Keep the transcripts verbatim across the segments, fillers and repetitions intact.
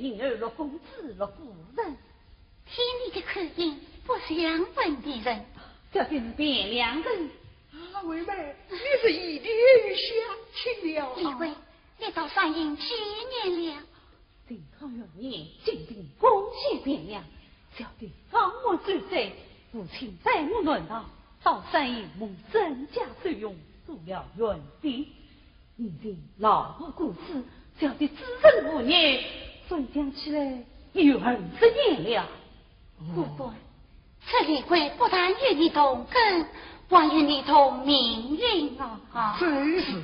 因而陆公子、陆夫人。听你的口音，不像本地人。这便是汴梁人。啊，惠妹，你是一点也相亲了啊？李贵，你到山阴几年了？靖康元年，金兵攻陷汴梁，小弟放我追随，父亲带我南逃，到山阴蒙曾家收容，做了园丁。 如今老父过世，小弟只身无人，算讲起来有二十年了。哦。不过，这李贵不但与你同根，还与你同命运啊！啊。正是，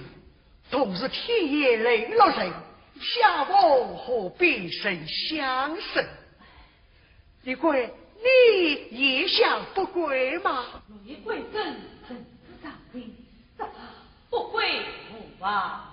同是天涯沦落人，相逢何必曾相识。 李贵，你也想不归吗？若欲归真，正是上天，只怕不归无望了。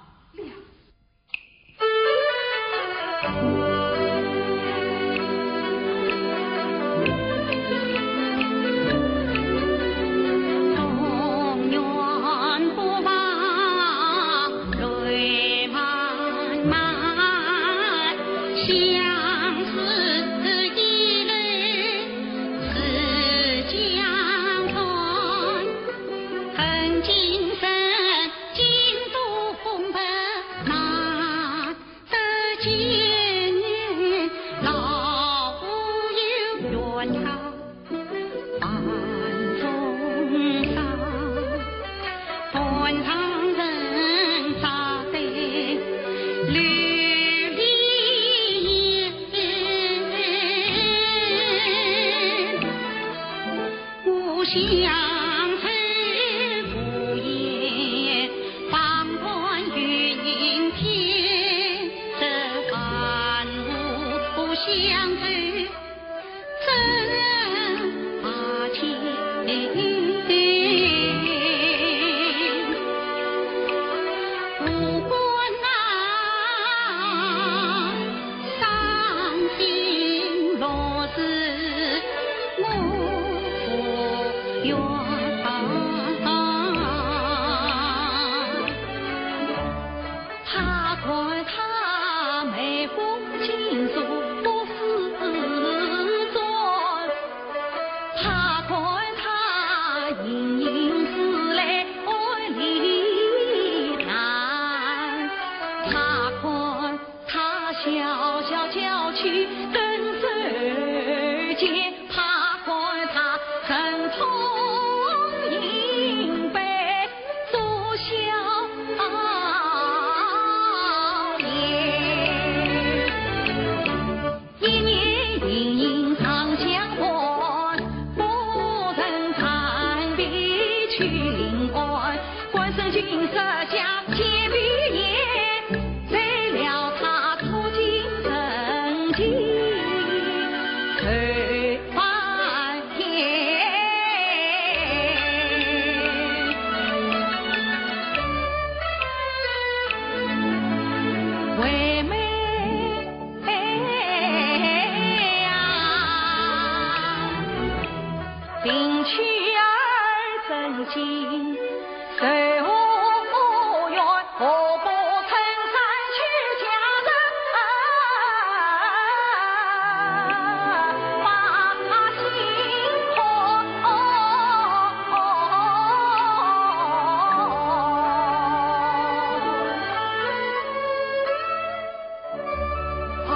啊，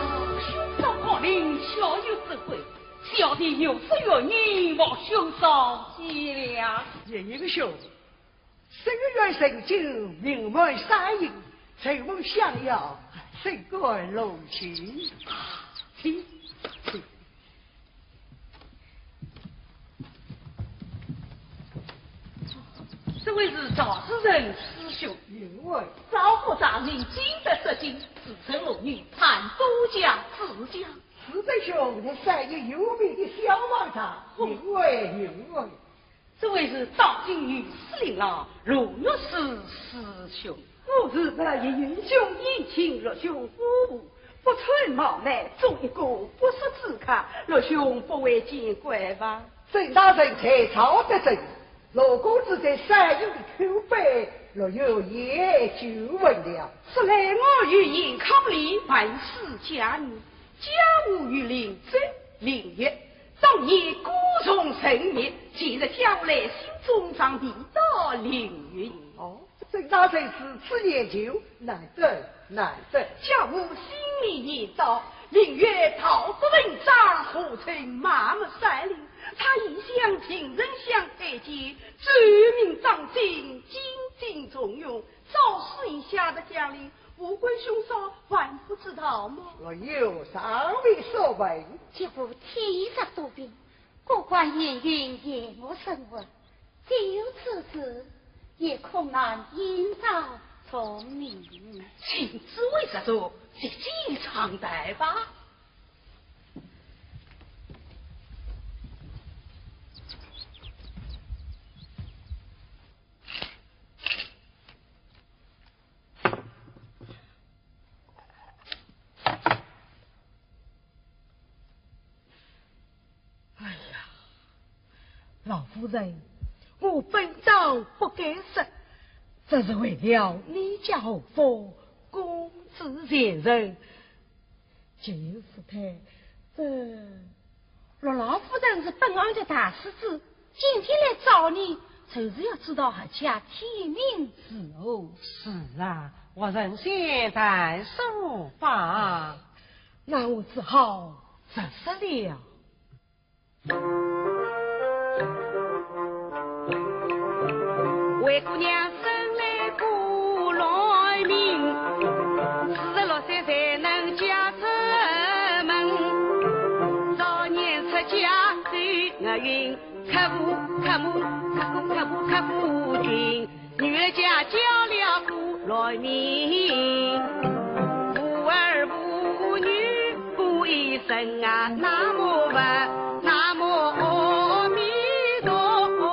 大哥，您下有指挥，小弟有失远迎，望兄少见谅。岳英兄，生于远神州，名满山野，承蒙相邀，甚感荣幸。请，请。 这位是赵夫人师兄。因为赵府大人今日入京，自称龙女，盼多加指教。师弟兄，在山野有名的小王子，因为，因为。这位是当今御史令郎，罗御史师兄。我是白云兄姻亲，罗兄夫妇，不曾冒昧，做一个不速之客，罗兄不会见怪吧？ 沈大人在朝得政，罗公子在山野的口碑，罗兄也久闻了。说来我与鄢康里本是家人，家父与灵州、灵月，当年鼓动神明，今日家父来信，总算提到灵月。哦，这那真是此言就难得，难得。家父心里念道，灵月道德文章，号称满目山林，他一向平生相待见，奏明张进，精进重用， 早死一下的将领，无关凶杀，还不知道吗？哎呦，尚未说完。家父体弱多病，各管闲云，言我甚活。既有此事，也恐难延昭从命。请诸位入座，席间畅谈吧。 哎呀，老夫人，我本当不敢说，只是为了你家后福，公子前程，就是太，这，陆老夫人是本案的大势子，今天来找你，就是要知道何家天命如何。是啊，我们先谈书吧。那我只好直说了。 灰姑娘生来不良命，四十六岁才能嫁出门。早年出嫁受厄运，克父克母，克父克母克父亲。 女儿家教了不落名，无儿无女不一生啊，南无佛，南无阿弥陀佛。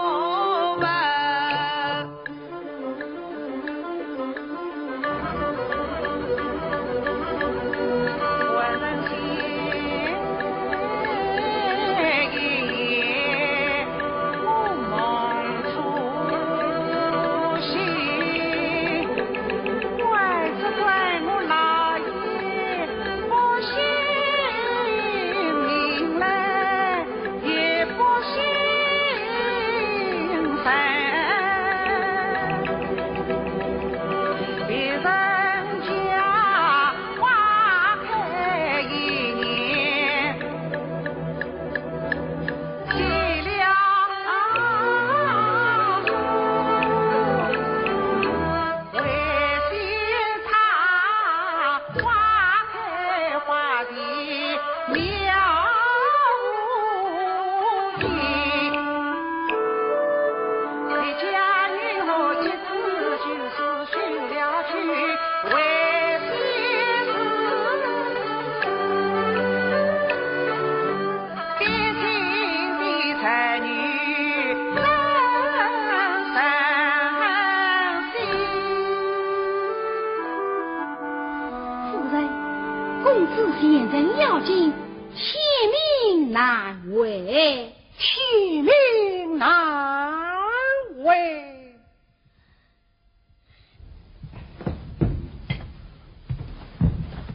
夫人，公子前程要紧，天命难违。天命难违。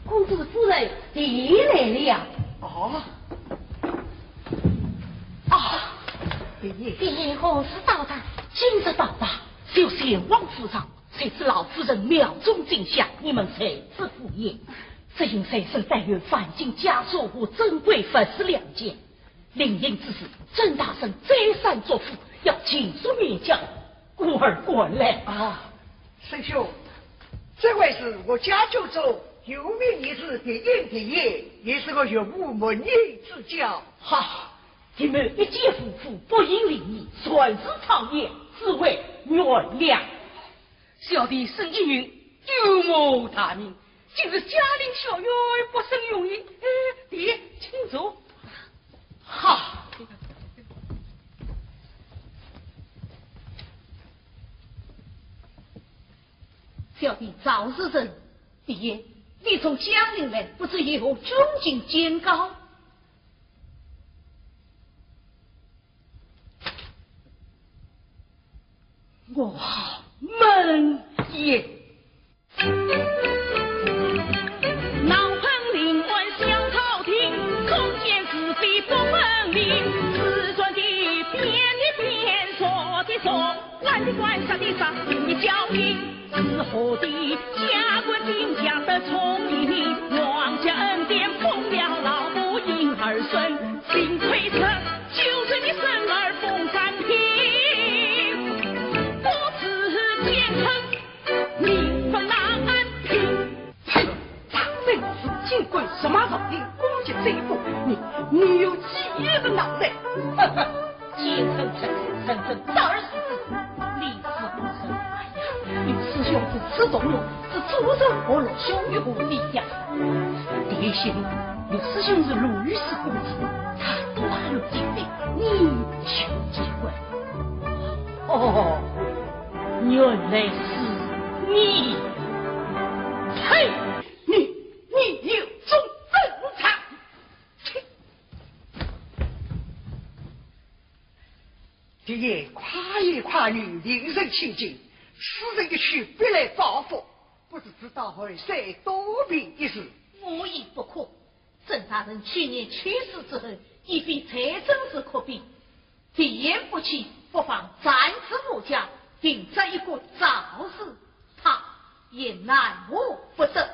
公子夫人，弟来了。哦。啊，爹爹。爹何时到达？今日到达，就前往府上，谁知老夫人庙中惊吓，你们谁知府也。只因随身带有凡间家属和珍贵服饰两件， 临行之时，甄大人再三嘱咐，要尽速面交，故而赶来。啊，沈兄，这位是我家舅舅，有名一时的第一，第一，也是我岳父门人之交。哈，你们一介夫妇，不明礼仪，擅自闯入，只为女儿两。 小弟沈应云，久慕大名，今日驾临校园，不胜荣幸。哎，爹，请坐。哈！小弟赵世成。爹，你从江陵来，不知有何军情简告？ 我门也。自转的变的变，说的说，懒的管，傻的傻，你的脚印是何地？家官定家的聪明，王家恩典封了老母，因儿孙，幸亏这九岁的孙儿封三品，不知奸臣。 你不拿俺拼。哼，张飞是金贵什么朝廷公职这一步，你，你有几个脑袋？呵呵，奸臣，臣臣，臣臣，早儿是子，你是不是？哎呀，你师兄是赤松露，是诸葛和罗兄与我的呀。第一，你师兄是鲁豫师公子，他多大有经历，你就见怪。哦， 原来是你！嘿，你，你有种正常！切！爹爷，快言快语，令人心惊，此人一去，必来报复，不知道后山多病一事。无一不可。 沈大人去年去世之后，已非财政之可比，第一步棋不妨暂时无家，定着一个赵氏，他也奈何不得。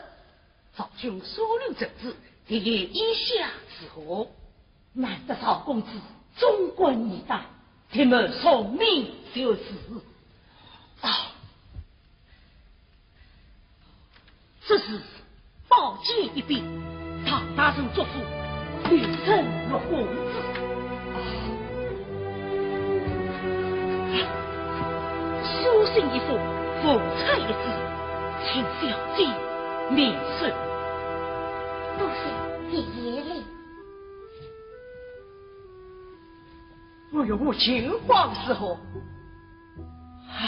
赵兄所论政治，第一意下如何？难得赵公子总管一旦，这么聪明就是。啊， 这是宝剑一柄，唐大人嘱咐，留神落公子。书信一封，凤钗一支，请小姐免受。多谢爹爹了。哎呦，我情况如何？唉，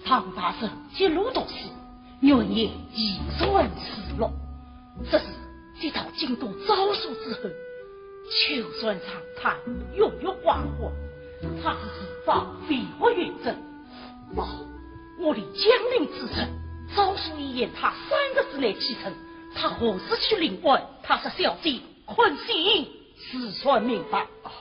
唐大人一路读书，原也一传自录，只是接到京都诏书之后，就算上他郁郁寡欢，他只是放飞学远征。哦，我连江陵之事，诏书已言他三日之内启程，他何时去临安？他说小姐困醒，自然明白。 啊，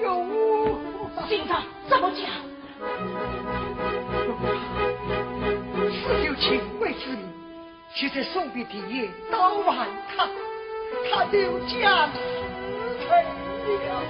哟，怎么讲？此有情为之名， 现在送别爹爷到晚他，他就将死了。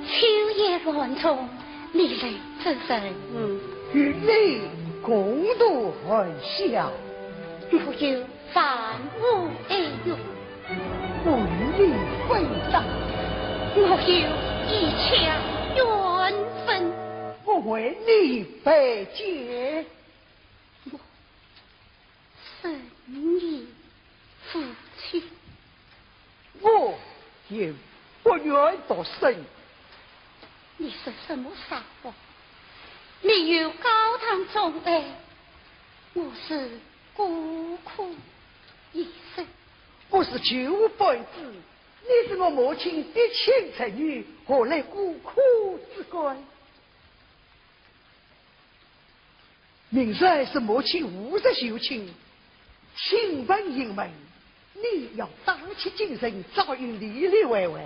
秋夜寒冬，你来作甚？与你共度寒宵。我有万物哀乐。我与你分担。我有一腔冤愤。我为你排解。 我是你父亲。我也不愿独身。你说什么傻话？你有高堂总爱，我是孤苦一生。我是旧班子，你是我母亲的亲侄女，何来孤苦之感？ 明日是母亲五十寿庆，亲朋引门，你要打起精神，早与丽丽会会，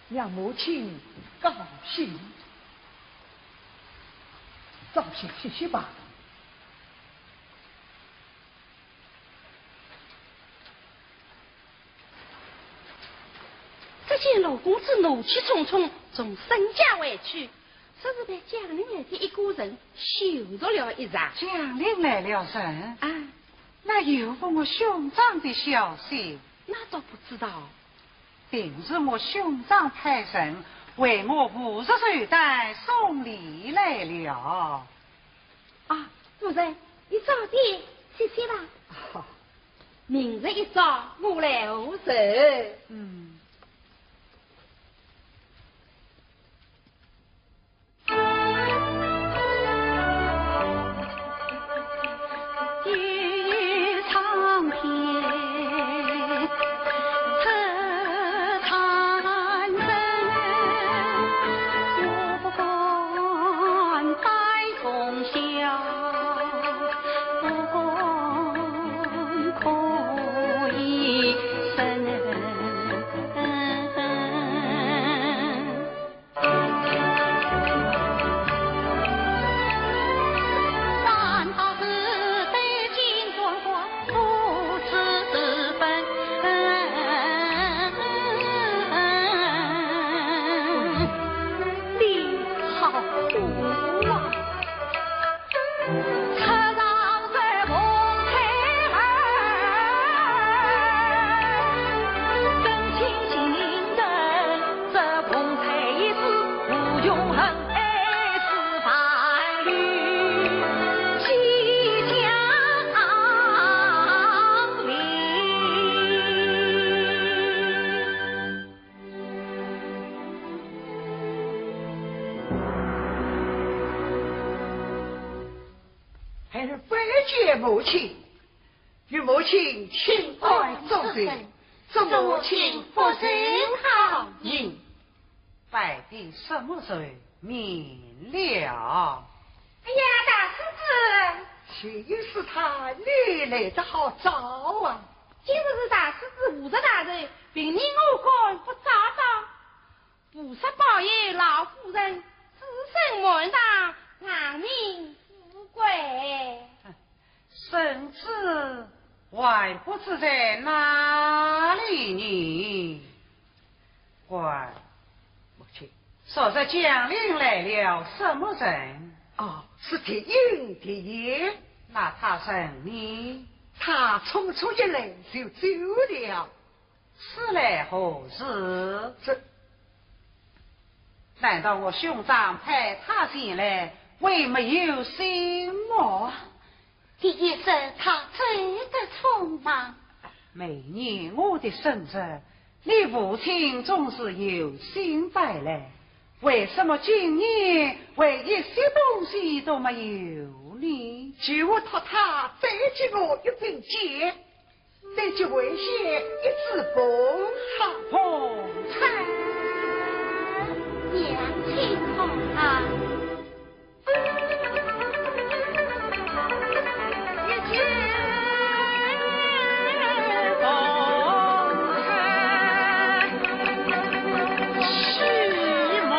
让母亲高兴。早些歇歇吧。 只见罗公子怒气冲冲从沈家回去，只是被蒋令来的一个人羞辱了一场。蒋令来了人？啊。那有无我兄长的消息？那倒不知道。定是我兄长派人为我五十寿诞送礼来了。啊，夫人，你早点歇歇吧。啊。 明日一早，我来候人。嗯。你好苦啊！孩儿拜见母亲，与母亲请安作寿，祝母亲福寿好。嗯，拜的什么寿？免了。哎呀，大叔子，前一世他，你来得好早啊！今日是大师子五十大寿，平日我敢不早到？菩萨保佑老夫人子孙满堂，长命富贵。 圣旨还不知在哪里呢？乖，母亲，昨日江陵来了什么人？哦，是铁英的爷。那他人呢？他匆匆一来就走了。 此来何事？这，难道我兄长派他前来，会没有信么？爹爹说他走得匆忙。每年我的生日，你父亲总是有信带来，为什么今年会一些东西都没有呢？求我托他再给我一根箭。 再去为些一支捧茶。捧茶。娘亲捧茶。一支捧茶，喜满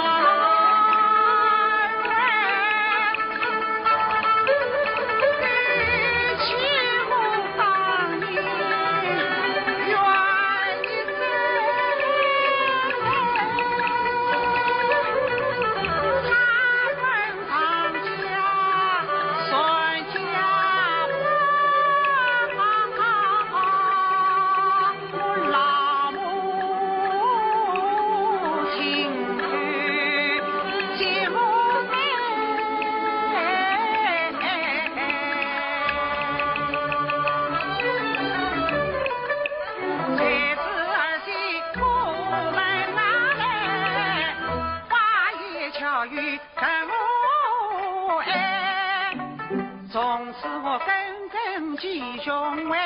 从此我耿耿其雄伟，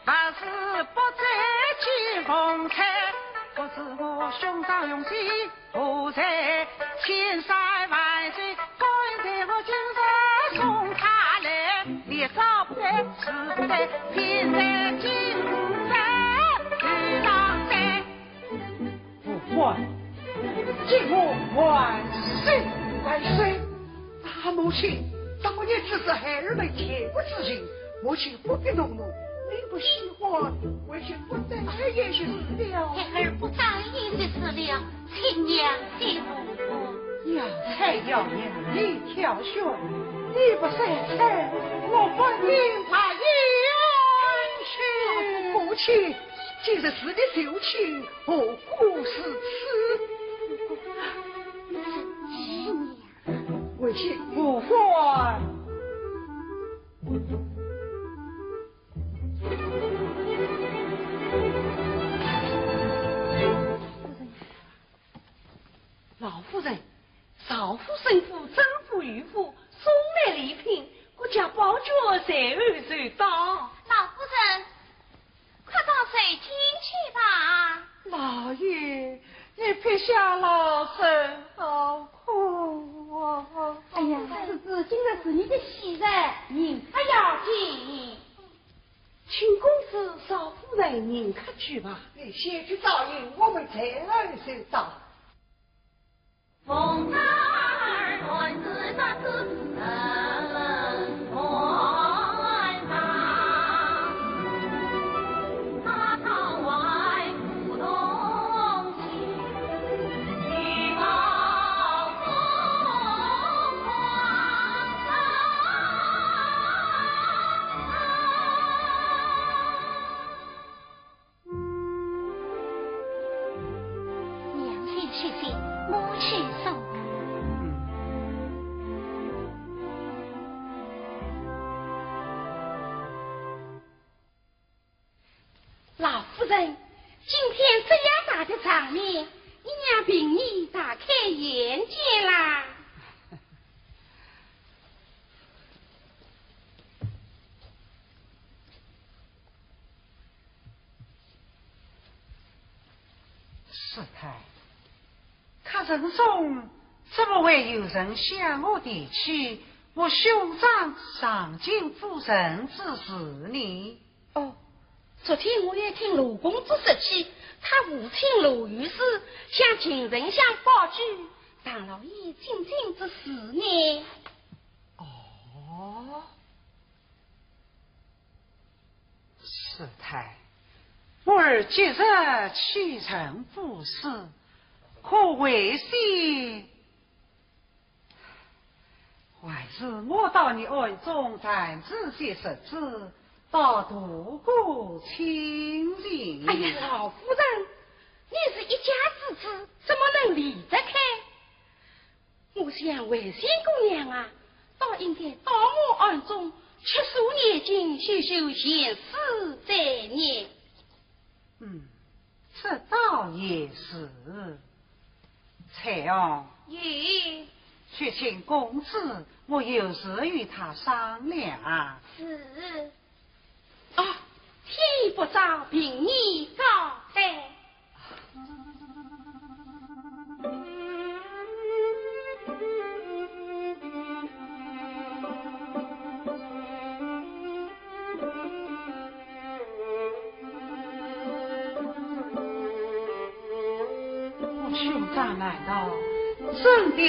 不是不再见风采，不知我兄长用心何在，千山万水，风雨在我今日送他来，你早不在，迟不在，偏在今日遇上哉。 父官，今我万岁万岁！啊，母亲，当年只是孩儿们见过之情，母亲不必动怒。你不喜欢，为先不再言就是了。孩儿不再言就是了，请娘息怒。药材要娘你挑选，你不三餐，我不能把药去。母亲，既然是你求亲， 何苦如此？为先不管。老夫人，赵府、沈府、张府、余府送来礼品，各家宝卷随后就到。老夫人， 快到内厅去吧。老爷，你撇下老身好苦啊！哎呀，世子，今日是你的喜日，人客要紧。请公子、赵夫人迎客去吧。你先去照应，我们随后就到。娘亲息怒，母亲受苦。老夫人，今天这样大的场面，你娘凭你大开眼界啦。 师太，客人中怎么会有人向我提起我兄长上京赴任之事呢？哦，昨天我也听罗公子说起，他父亲罗御史向秦丞相保举，唐老爷进京之事呢。哦，世太，我儿即日启程赴试，可为先 还是我到你案中暂住些日子，以度过清静。哎呀，老夫人，你是一家之主，怎么能离得开？我想惠仙姑娘啊，倒应该到我案中去诉念经，修修闲事再念。 嗯，这倒也是。翠红。有。去请公子，我有事与他商量。是。啊，天已不早，贫尼告退。 我兄长难道真的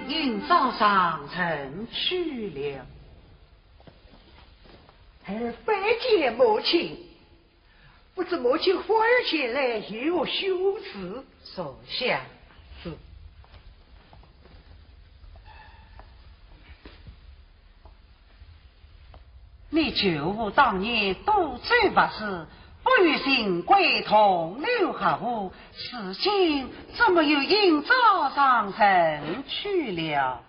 应召上任去了？儿拜见母亲。 不知母亲忽而前来有何凶事？坐下。是。你舅父当年多嘴不是，不与秦桧同流合污，如今怎么又应召上任去了？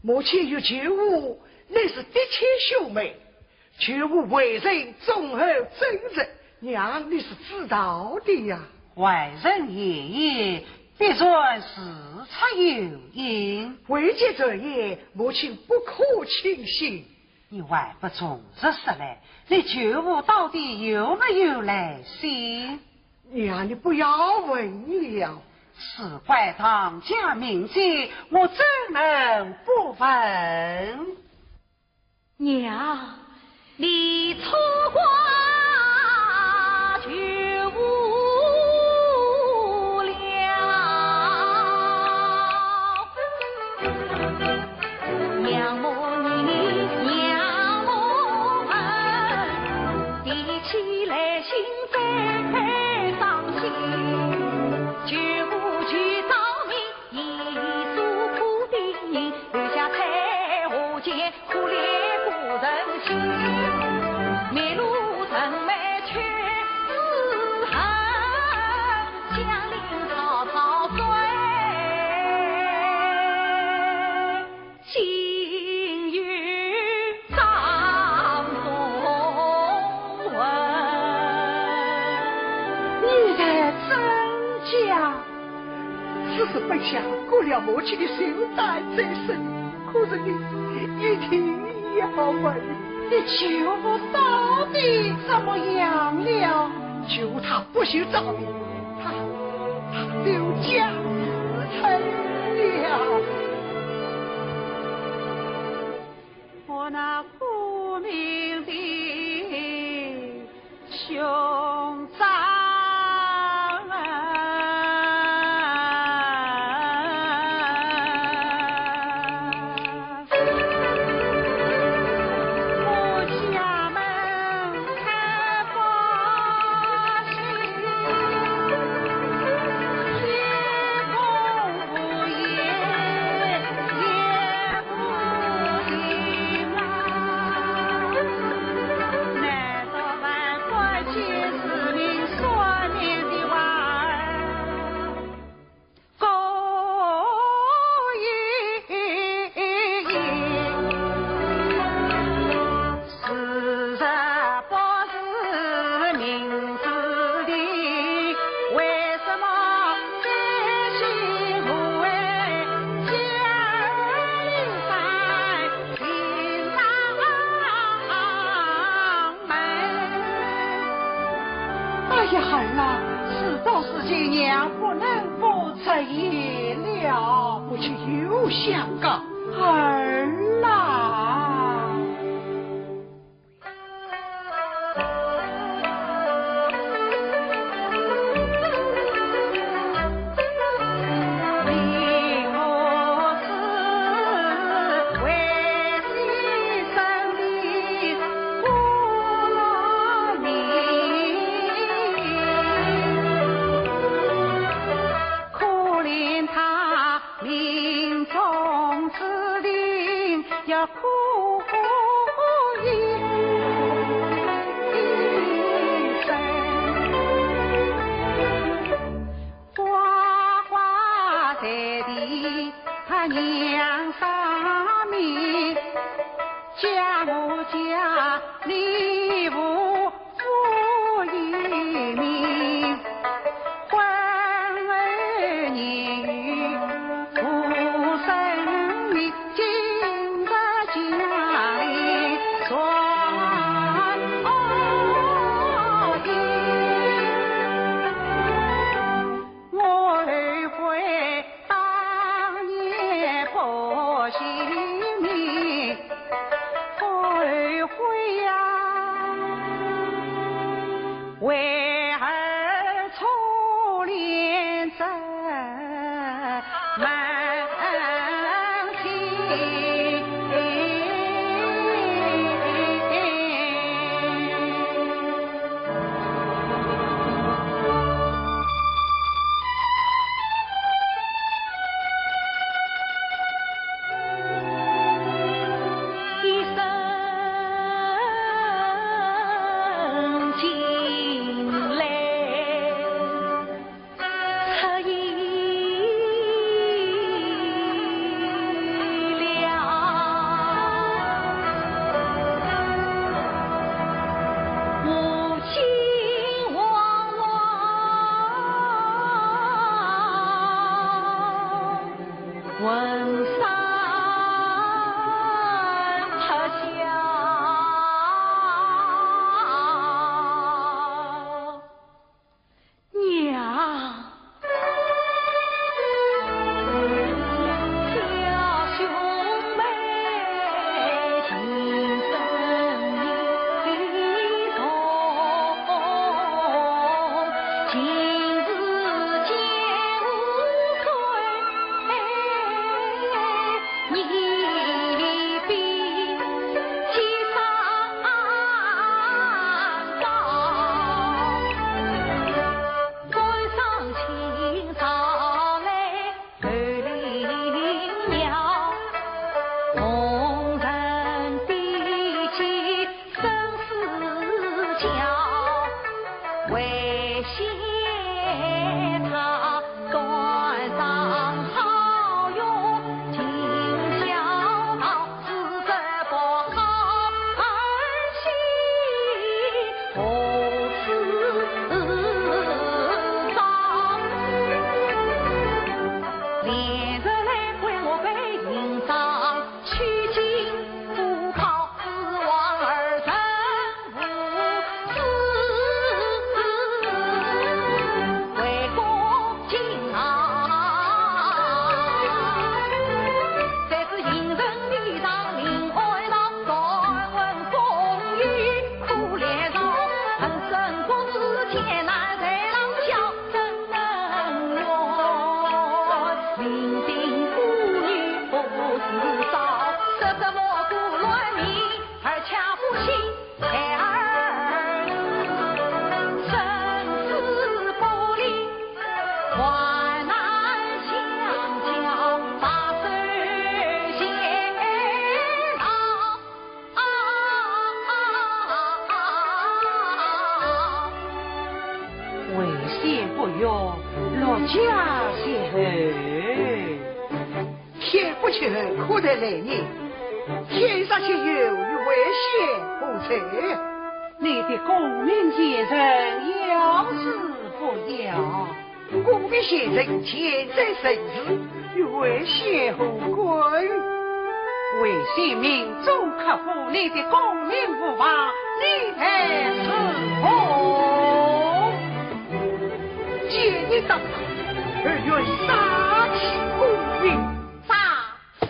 母亲与舅父乃是嫡亲兄妹， 舅父为人忠厚正直，娘你是知道的呀。外人言言，必然事出有因。未及传言，母亲不可轻信。你还不从实说来，你舅父到底有没有来信？娘，你不要问了。事关唐家名节，我怎能不问？ 娘，你错怪舅父了。娘母你，娘母恩，提起来心最伤心。舅父去找你， 一诉苦的，留下彩霞间，苦泪不曾洗。迷路人们却自恨，江陵曹操追，心有 张松文。你在怎讲？此事本想割了母亲的心胆再生，可是你一定要问。你舅父到底怎么样了？舅父他不许找你，他，他丢家辞臣了。 我那苦命的兄长啊！我家门 哎呀，孩儿啊，事到如今，娘不能不出言了。母亲有相告。儿啊！我后悔当年不惜命，后悔呀，为儿初恋这门亲。为先不语，陆家先后。天不绝后，可待来年？天煞绝后，与为先何罪？你的功名前程，要死不要。 功名前程，箭在弦上，与为先何干？为先命中克夫，你的功名无妨，你待如何？见你当场，而愿杀其功名。杀！杀！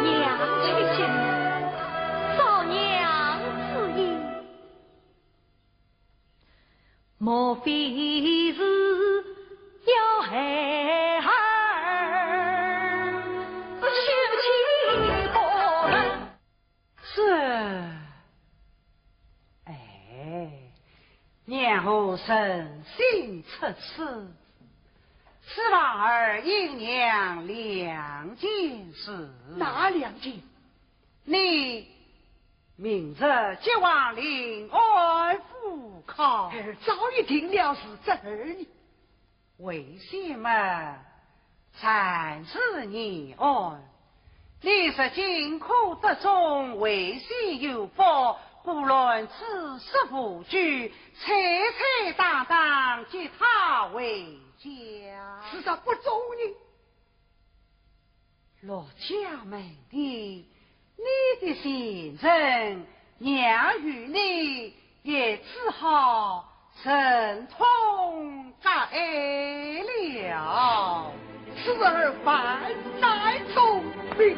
娘且行，照娘之意。莫非是要孩儿休妻不成？这，哎，娘何忍心出此？希望儿应娘两件事。哪两件？你明日即往临安赴考。儿早已定了事，这儿呢？ 为先嘛，暂时念安。你若进科得中，为先有福，不论此事无拘，坦坦荡荡接他回家。是，这不中呢？ 陆家门第，你的前程，娘与你也只好忍痛割爱了。此儿反待聪明。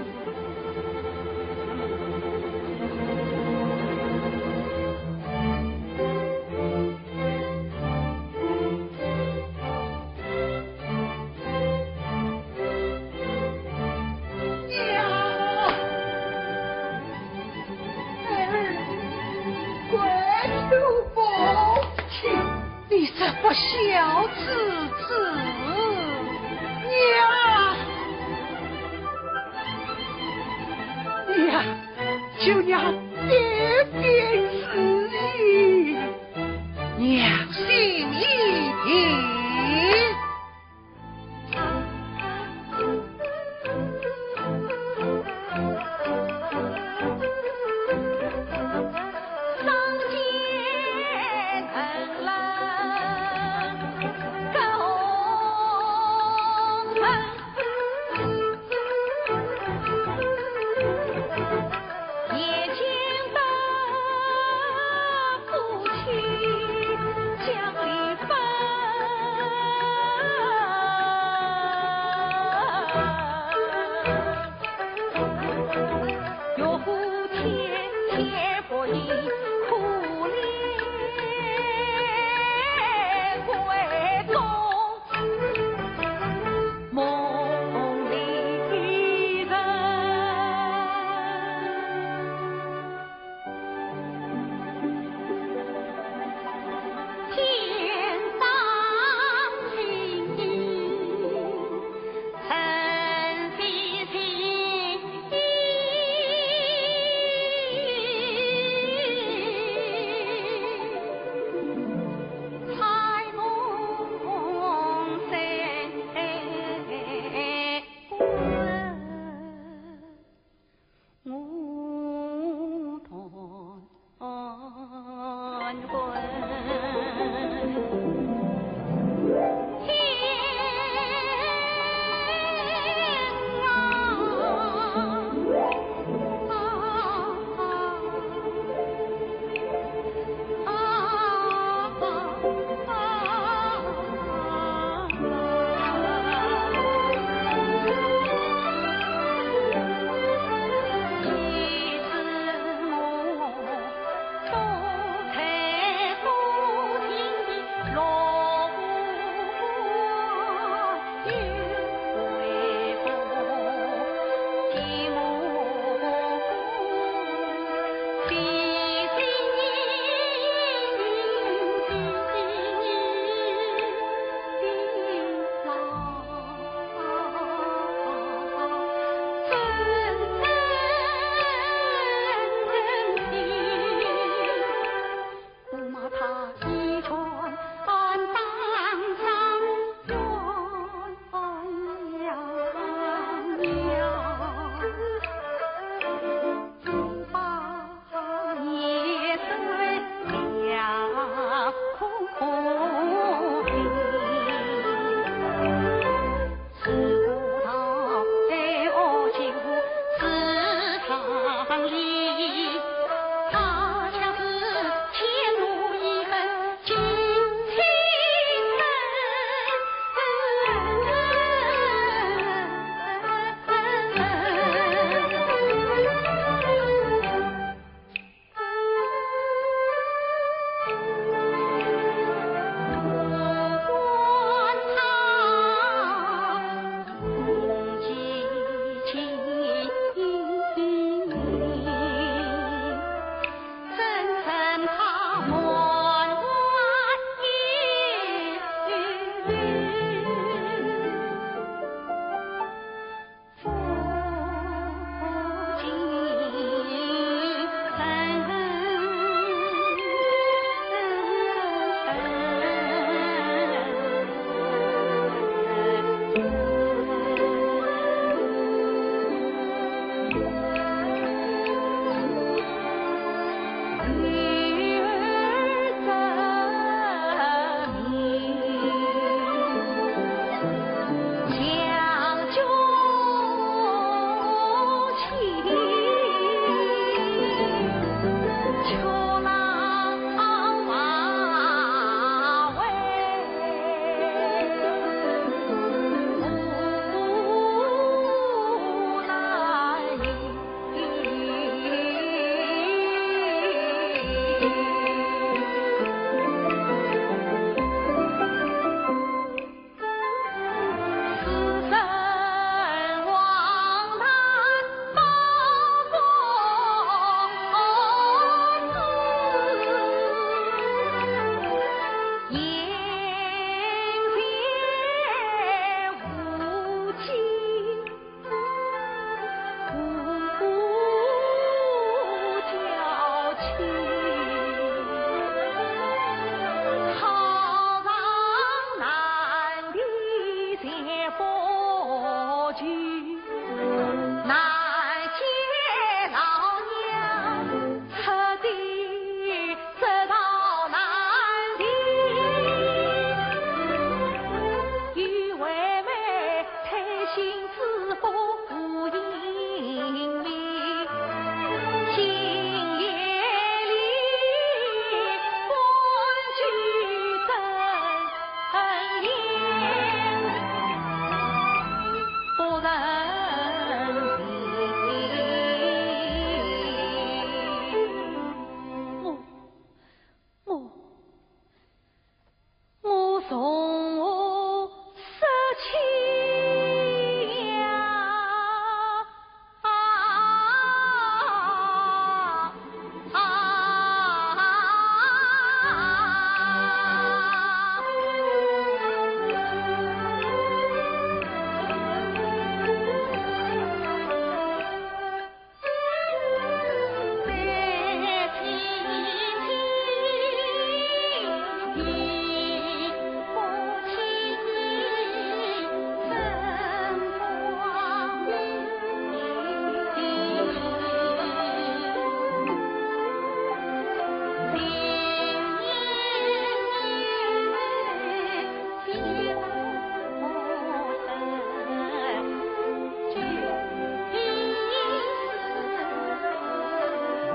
娘，孩儿跪求母亲。你这不孝之子！娘，娘，求娘变变事意。 娘心已定。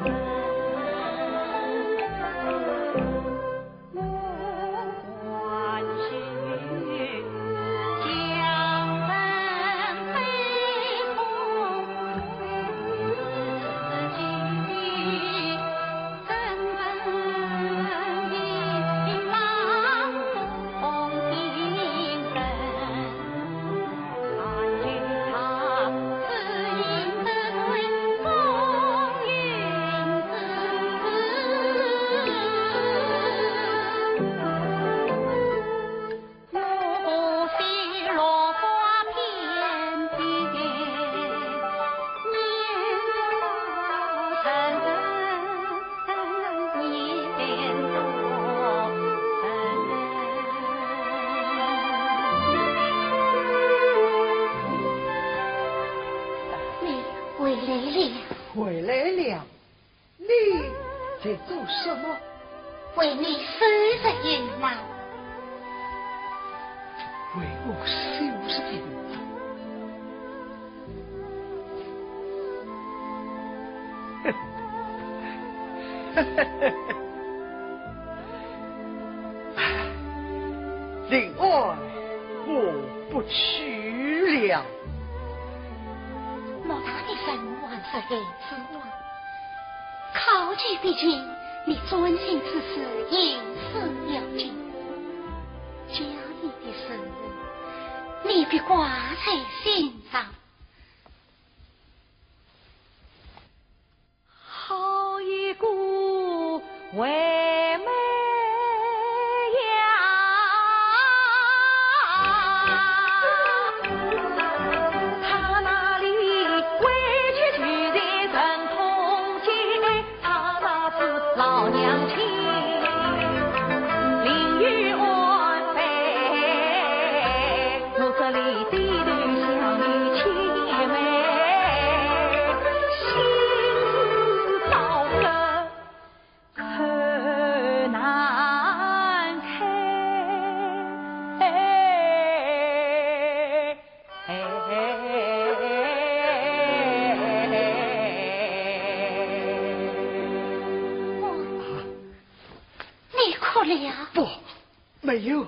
你回来了。回来了，你在做什么？为你收拾行囊。为我收拾行囊？令爱，我不去了。莫大的人还是孩子啊，考究毕竟，你专心致志，行事要紧。家里的事，你别挂在心上。 好一个惠美呀！她那里委屈就在人中间，她那是老娘亲，另有安排。 我这里低头向你牵媒，心事到底口难开。你哭了？不，没有。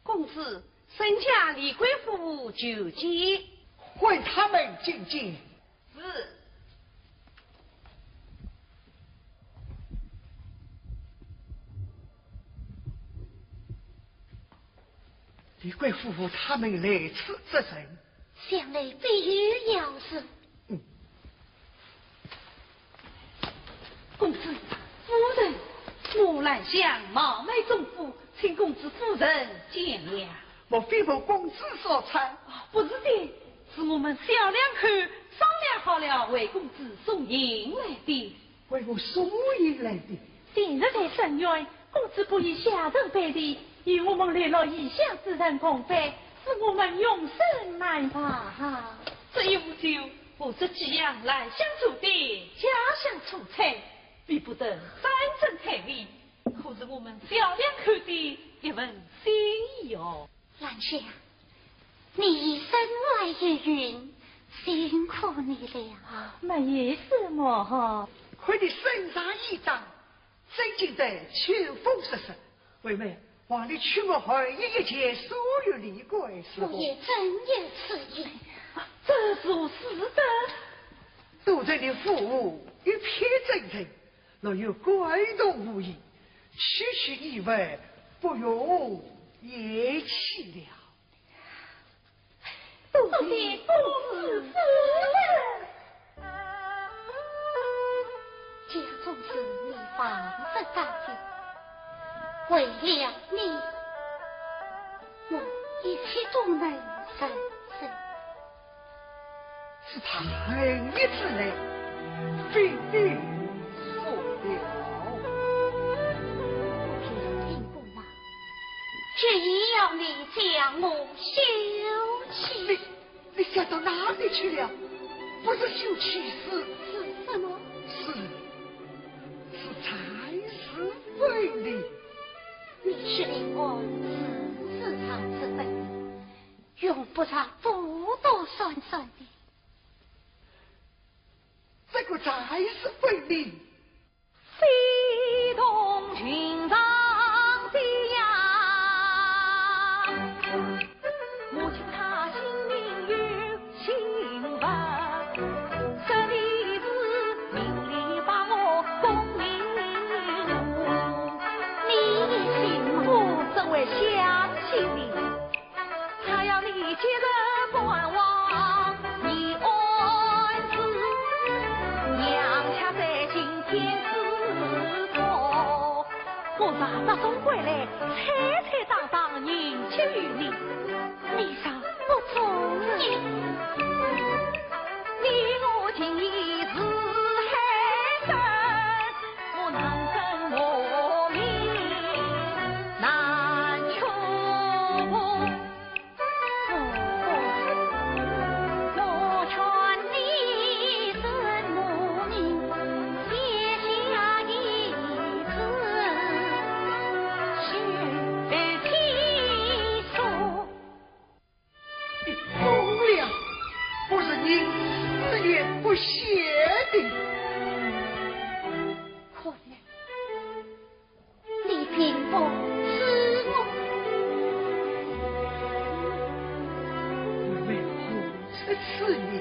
公子，参见李贵夫妇求见。唤他们进见。是。李贵夫妇他们来此作甚？ 想来必有要事。嗯。公子，夫人，木兰香貌美中府，请公子夫人见了。莫非为公子所差？哦，不是的，是我们小两口商量好了，为公子送行来的。 为我送行来的。近日在深院，公子不以下人拜礼，与我们流落异乡之人共拜，使我们永生难忘。这一壶酒，不知寄养兰香做的家乡醋菜，比不得山珍海味，可是我们小两口的一份心意哦。 兰香，你身怀异孕，辛苦你了。没什么。看你身上衣裳，正经的秋风瑟瑟。惠美，望你替我寒衣一件，送与李贵夫妇。我也正有此意。这如何使得？都在你府屋一片征尘， 若有怪动无疑，区区意外，不容言弃了。多谢公子夫人。家中事你放得下心，为了你，我一切都能忍受。 是他恨你之来，非你所料。听公啊，决意要你将我休妻。你，你想到哪里去了？不是休妻，是，是什么？是，是蚕食粉的。你是令我自自蚕食粉的， 用不着不都酸酸的。这个债是分明。非同寻常的呀。母亲她心里有心腹，这里是名利把我功名误。你信我怎会相信你？ 他要你今日不还，你安置，娘家在今天之痛。我若得中归来，坦坦荡荡迎接于你，你若不中意，你我情义是海深，我能怎么明？难求。 你疯了，我是宁死也不谢的。可怜， 你并不是我。为何如此痴你？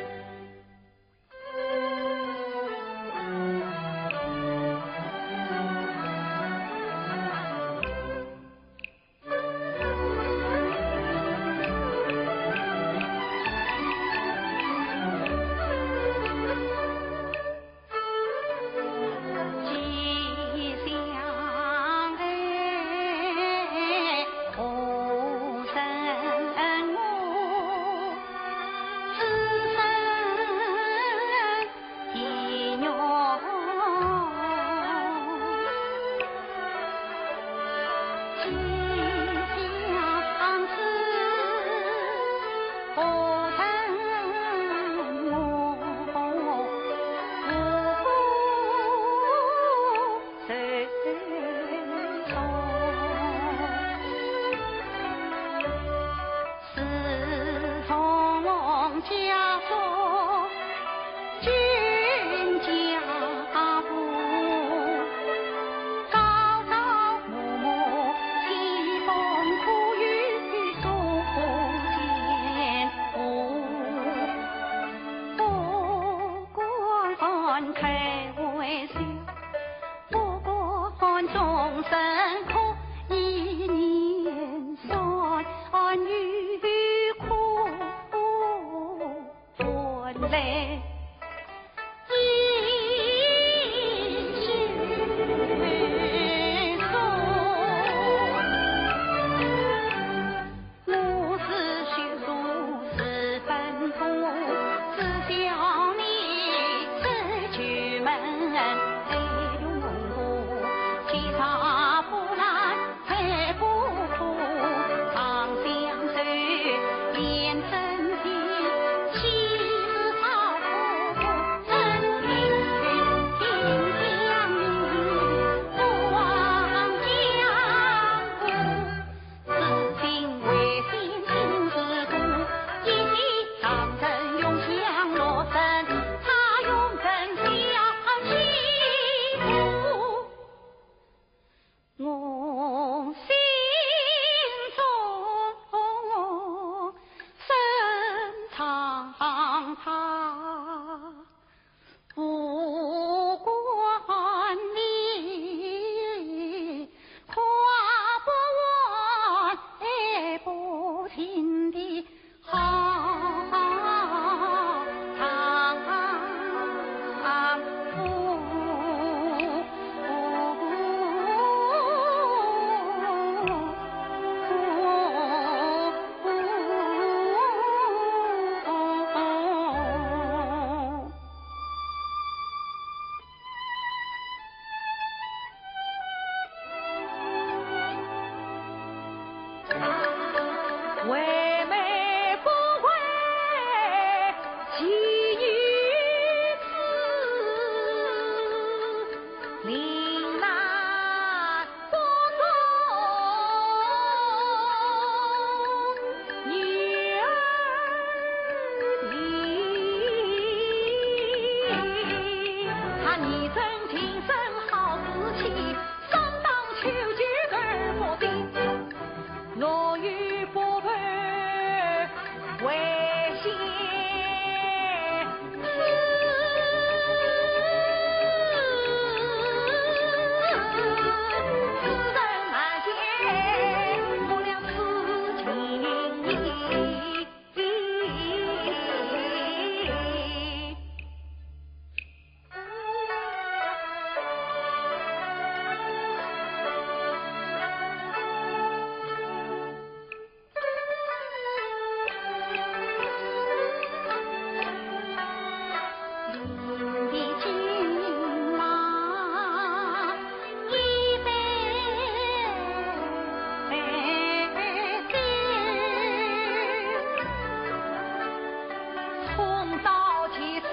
公道其事，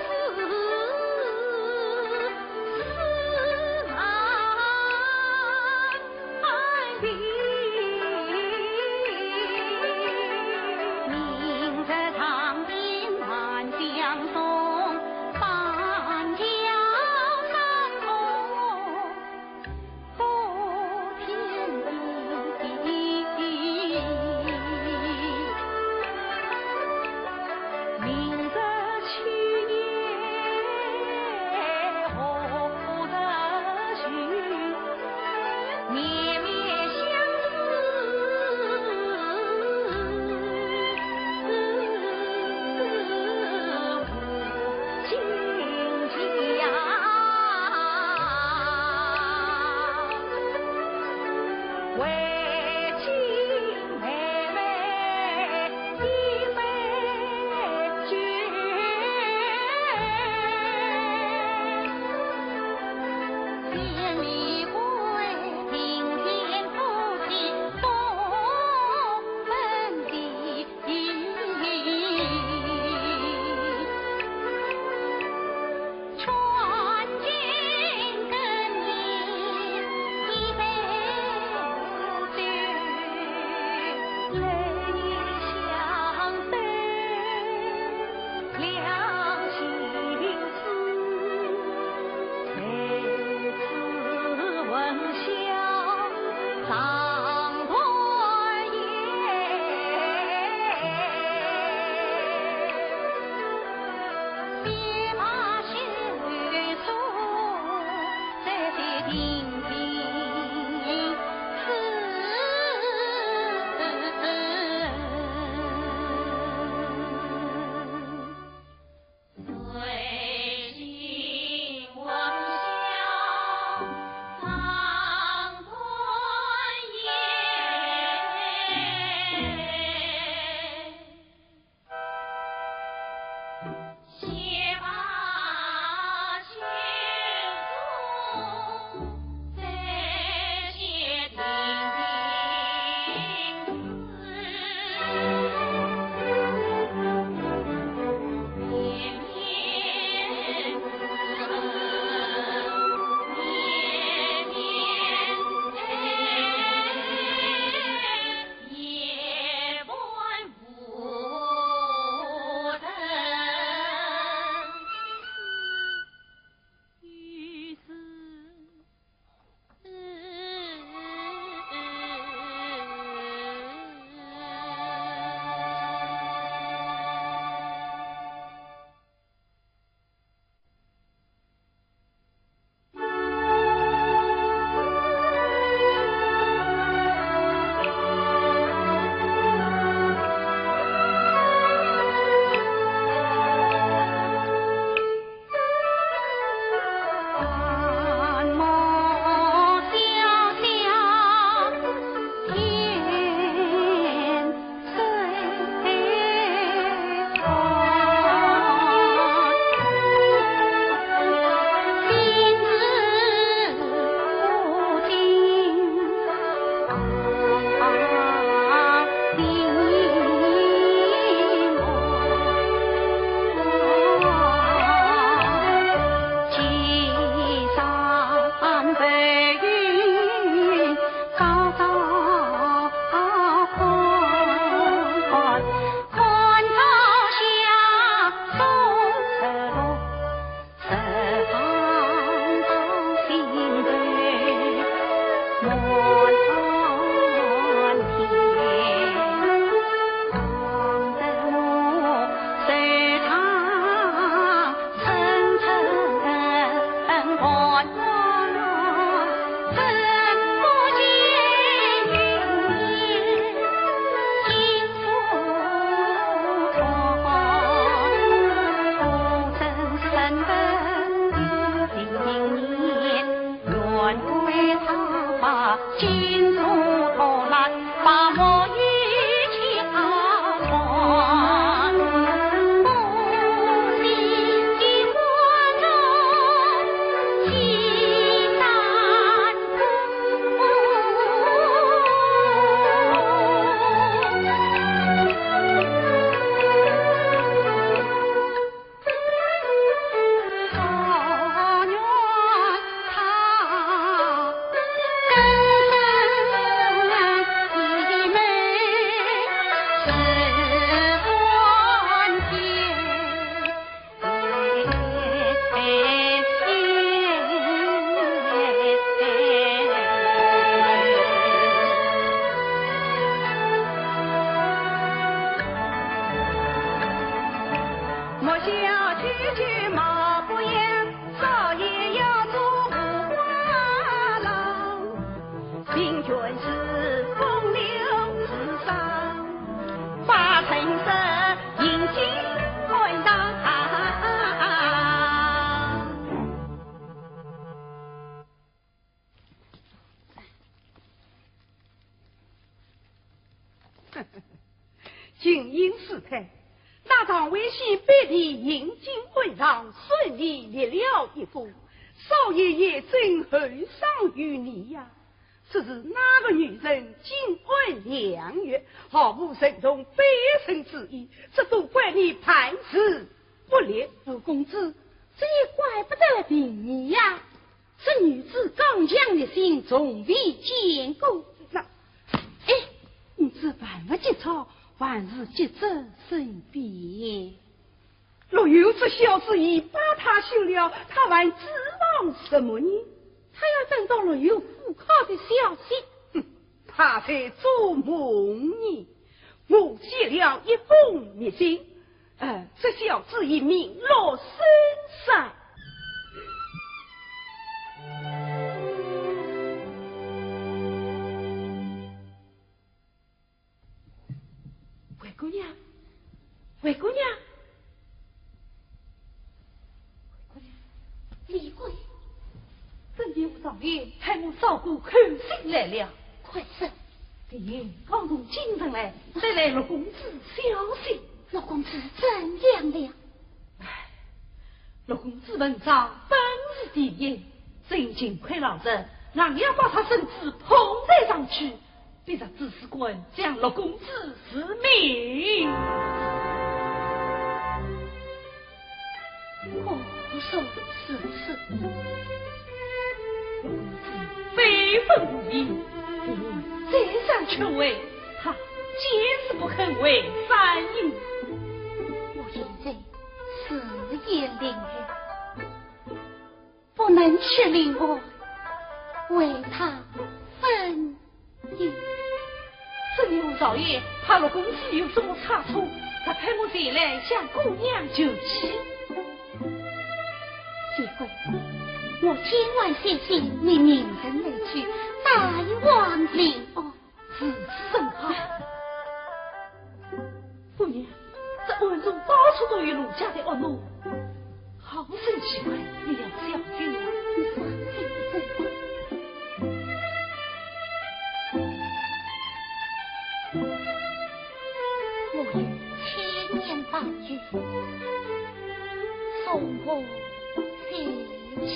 司马安平。明日长平万将中，半桥山东金印师太，那唐惠仙背地行进暗场，顺利立了一功，少爷也真厚赏于你呀。只是那个女人金安良月，毫无任重背信之意，这都怪你办事不力。陆公子，这也怪不得凭你呀。 这女子刚强立心，从未见过。那，哎，你这万勿急躁，万事急则生变。陆游这小子已把她休了，他还指望什么呢？他要等到陆游赴考的消息。哼，他在做梦呢。我写了一封密信， 呃，这小子已名落孙山。灰姑娘，灰姑娘，灰姑娘，李贵， 真是少爷派我嫂嫂口信来了。快说。李英刚从京城来，带来陆公子消息。陆公子怎样了？唉，陆公子文章本是第一，真幸亏老贼，硬要把他圣旨捧带上去，逼着知书官将陆公子 是命。哦，不说是不是？非分无疑，再三劝慰，他坚持不肯违反。我现在是也领了。 不能吃另外，为他分忧。只有少爷怕陆公子有什么差错，才派我前来向姑娘求情。李贵，我今晚写信，你明日来取，大王令哦。 如此甚好。姑娘，这暗中到处都有陆家的恶奴，好生奇怪，你要小心啊。你放心吧。我有千言万语，从不提起。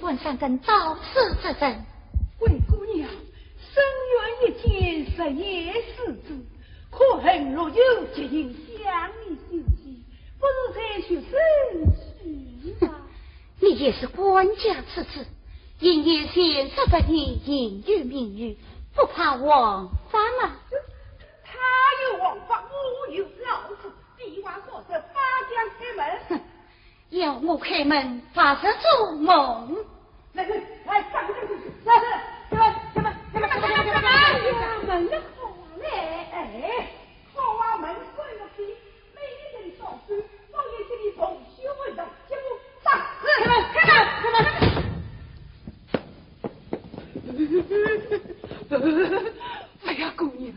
问三更到此之人。灰姑娘，深院一间，日夜思子，可恨陆游急于想你休息，不如再续生去吧。你也是官家之子，应该贤淑淑女，应有名誉，不怕王法吗？他有王法，我有老子，你还说这法将开门？哼，要我开门，怕是做梦。来，来，来，上去，上去，来，来，开门，开门，开门，开门，开门，开门。哎呀，门的口啊，来，哎，口啊，门关了，每日给你烧水，放眼给你重修一道，结果打死。开门，开门，开门。哎呀，姑娘，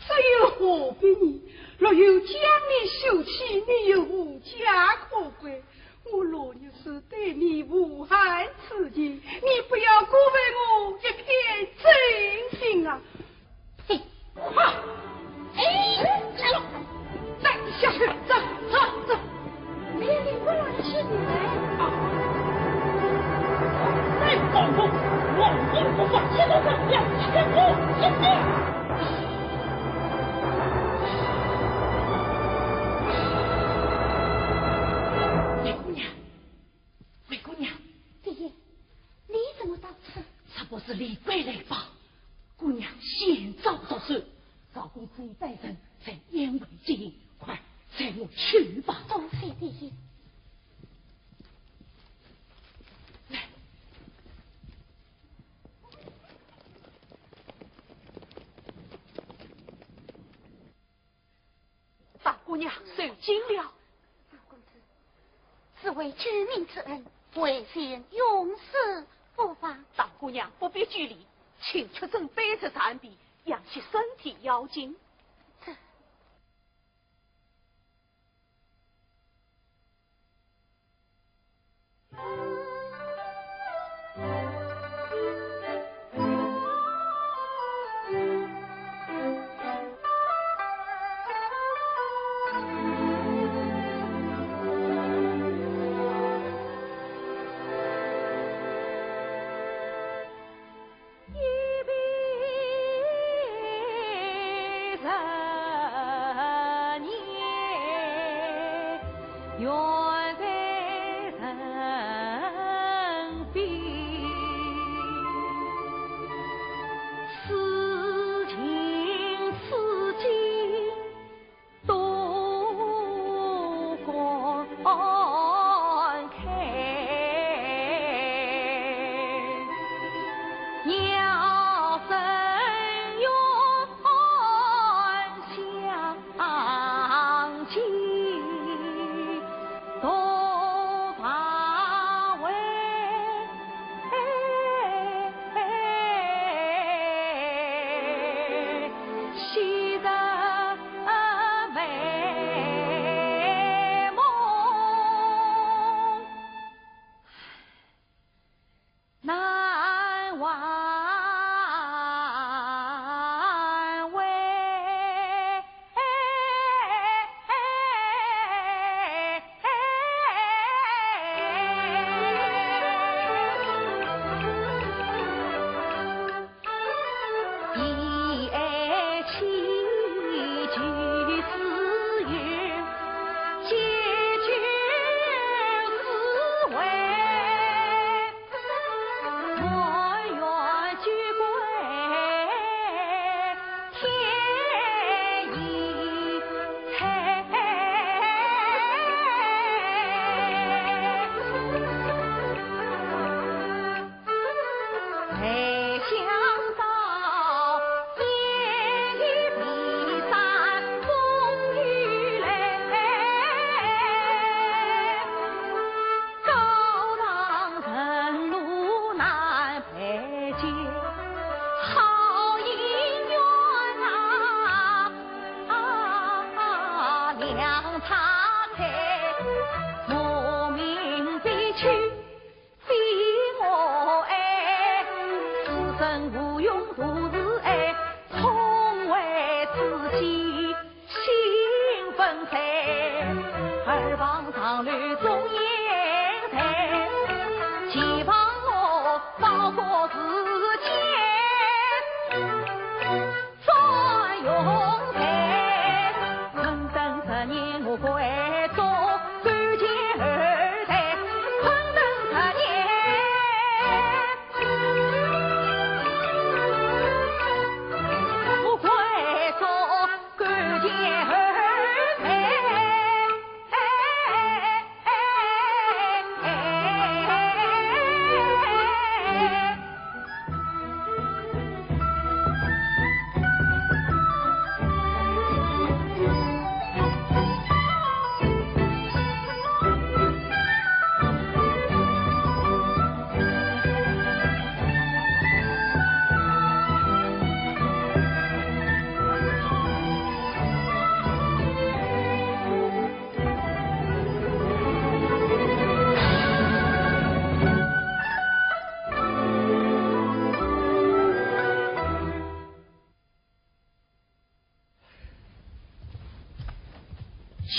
这又何必呢？若有将你休妻，你又无家可归。 我罗女士对你无限思念，你不要辜负我一片真心啊！嘿，快！哎，来了，来，下去，走，走，走。哎呀，你不来是你来。啊！再放纵，王公不放，这个王要全部一死。灰姑娘， 灰姑娘。爹爹，你怎么到此？这不是李贵来报，姑娘先遭毒手，赵公子已带人在燕尾接应，快随我去吧。多谢爹爹。来。 大姑娘受惊了。赵公子，只为救命之恩，为臣永世不忘。大姑娘不必拘礼，请屈身背着残婢，养息身体要紧。这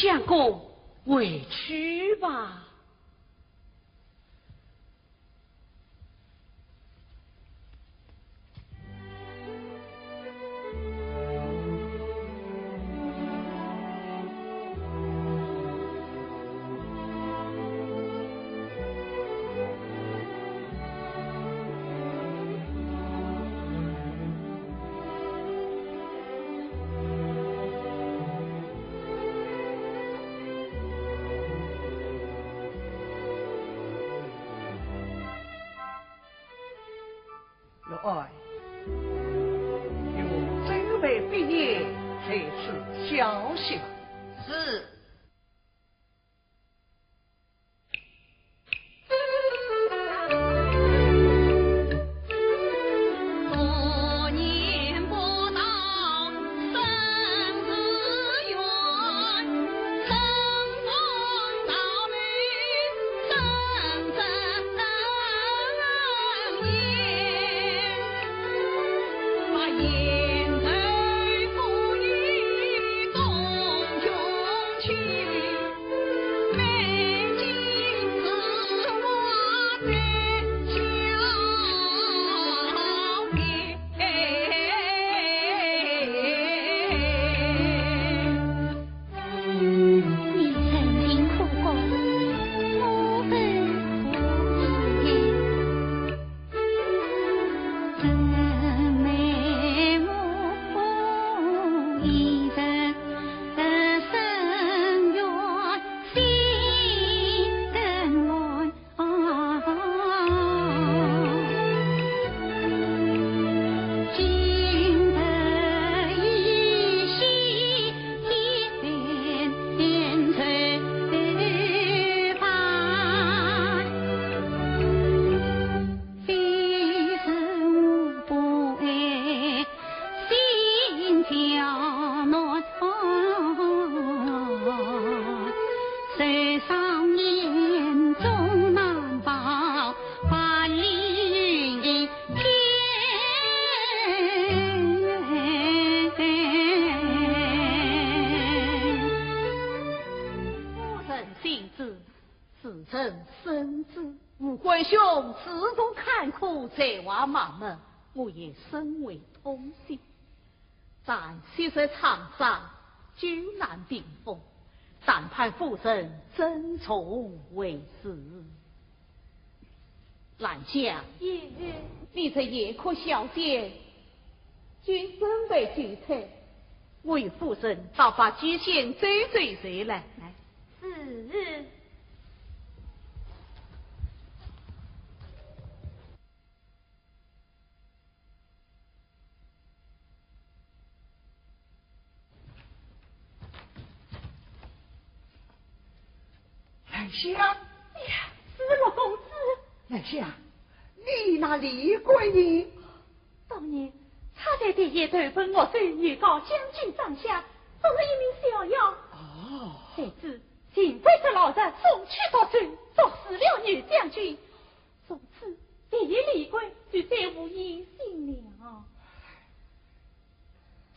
相公，回去吧。夫人信之，子承孙之。吴官兄自从坎坷，才华盲目，我也深为痛心。咱昔日沧桑，久难平复，但盼夫人珍重为是。兰香，你这宴客小姐，请准备酒菜，我与夫人到八仙酒席来。来。是。 兰香。哎呀，是陆公子。兰香，你那李贵呢？当年，他在第一投奔岳州，又告将军帐下，做了一名小校。哦。谁知，幸亏这老贼中举夺州，毒死了岳将军，从此第一李贵就再无音信了。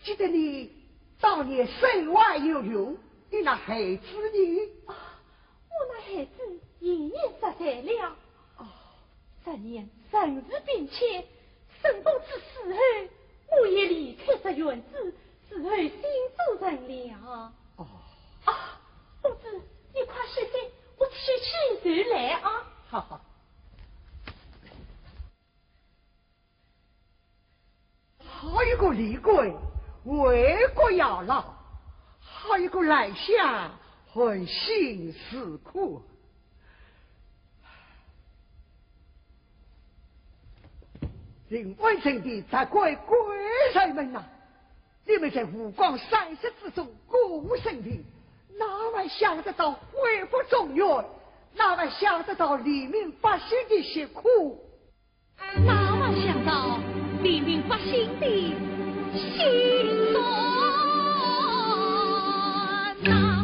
记得你当年身怀有孕，你那孩子呢？哦，我那孩子已年十岁了。哦。这年人事变迁，沈公子死后，我也离开这院子，自后新做人了。哦。啊，公子，你快歇息，我去去就来啊。好好。 好一个李贵，为国效劳，好一个兰香，含辛茹苦。临安城的达官贵人们呐，你们在湖广山色之中过午生平，哪还想得到恢复中原？哪还想得到黎民百姓的疾苦？ 哪还想到黎民百姓的心酸呐？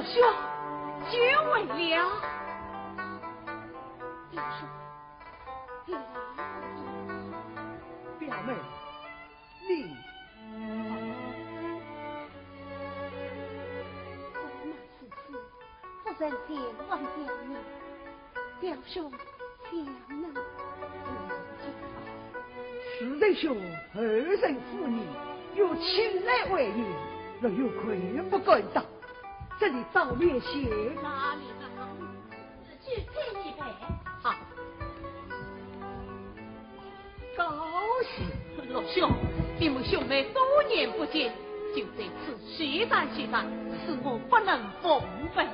兄，久违了。表兄，表妹，你……不忍见望表妹，表兄想你。是仁兄厚恩负义，有请来为你，若有愧不敢当。 这里早免谢。那你们自己配一杯。好。高兴。陆兄，你们兄妹多年不见，就在此叙谈叙谈，使我不能奉陪。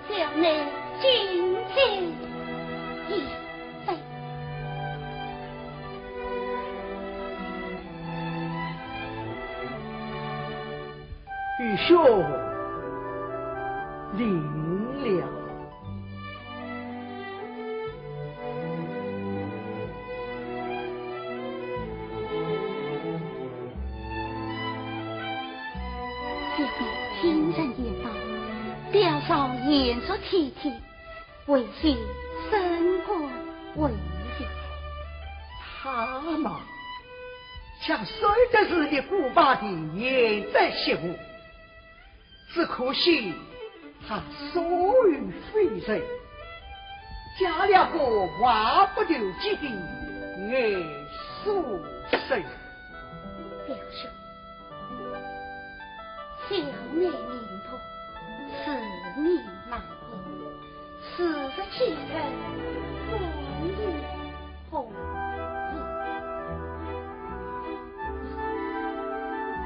小妹敬酒一杯。愚兄领了。 小妹听人言道，表嫂贤淑体贴，为兄深感为荣。她嘛，像算得是一个古巴的贤侄媳妇，只可惜她所遇非人，嫁了个话不投机的严书生。表兄， 小妹名同，自命马英，四十七岁，官居红旗。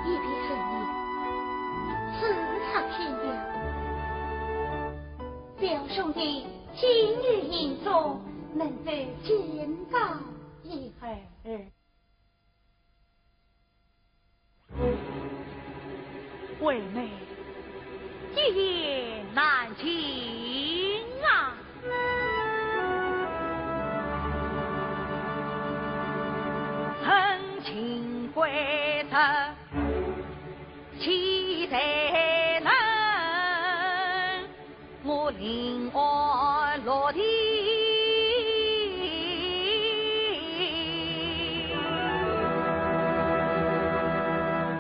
一别十年，咫尺天涯。表兄弟今日言中，能否见到一二？ 为妹一言难尽啊。人情规则，岂在人？ 我临安落地，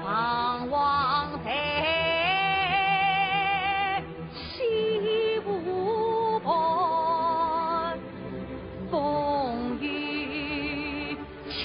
彷徨在西湖畔，风雨 千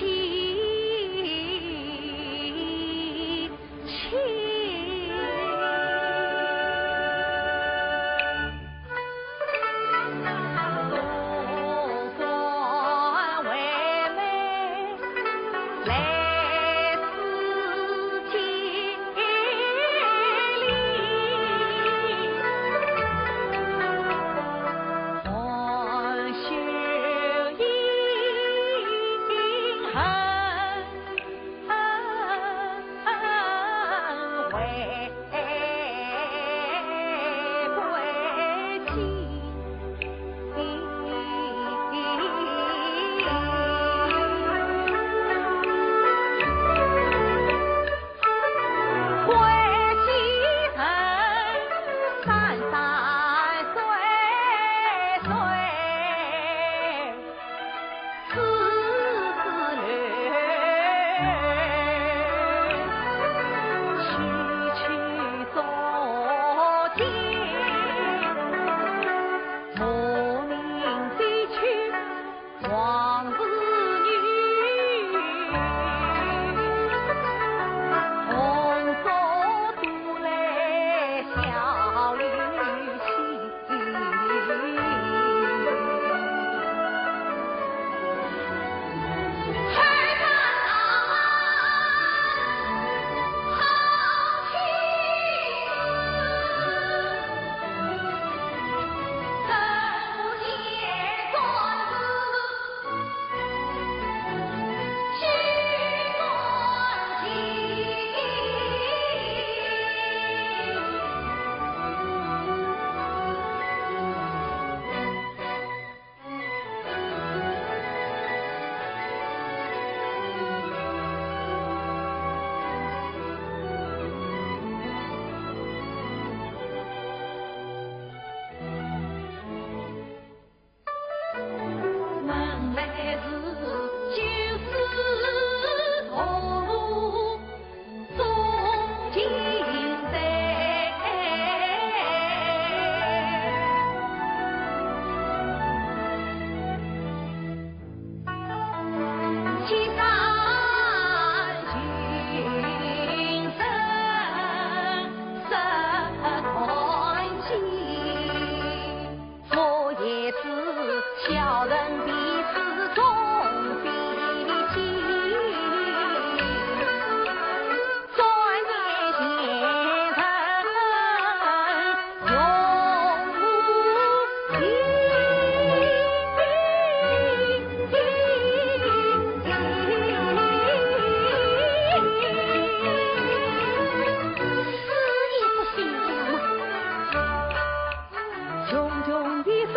穷穷一生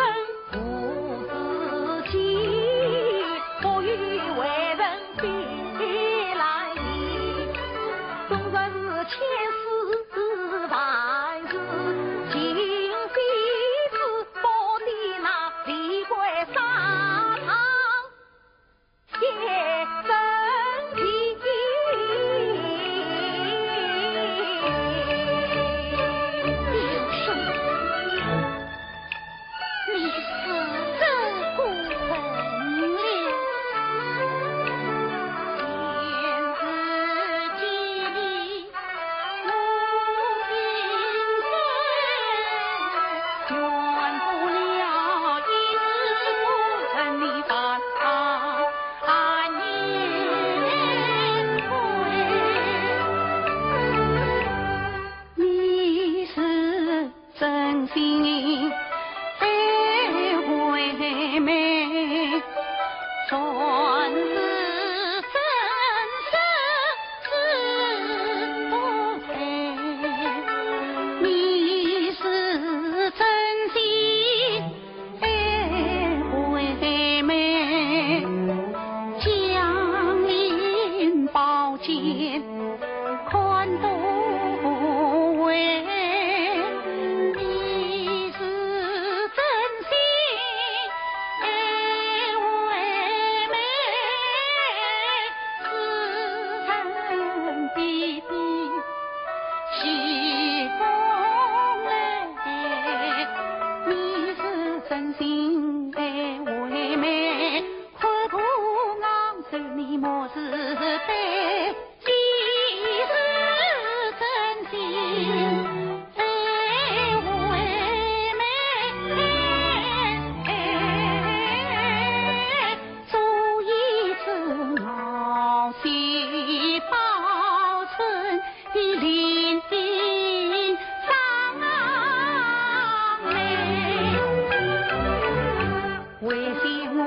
无事情，不与外人比来比。总算是千事万事尽非事，不敌那李桂山。 也生气。你是真过分了。你是真心爱惠妹，全是真心是不配。你是真心 哎，惠妹，将银宝剑看多回，你是真心，哎，惠妹，是真的。 西风来，你是真心的惠妹，可不昂首你莫自卑，既是真心的惠妹。 所以是我先报春的林上来。为先我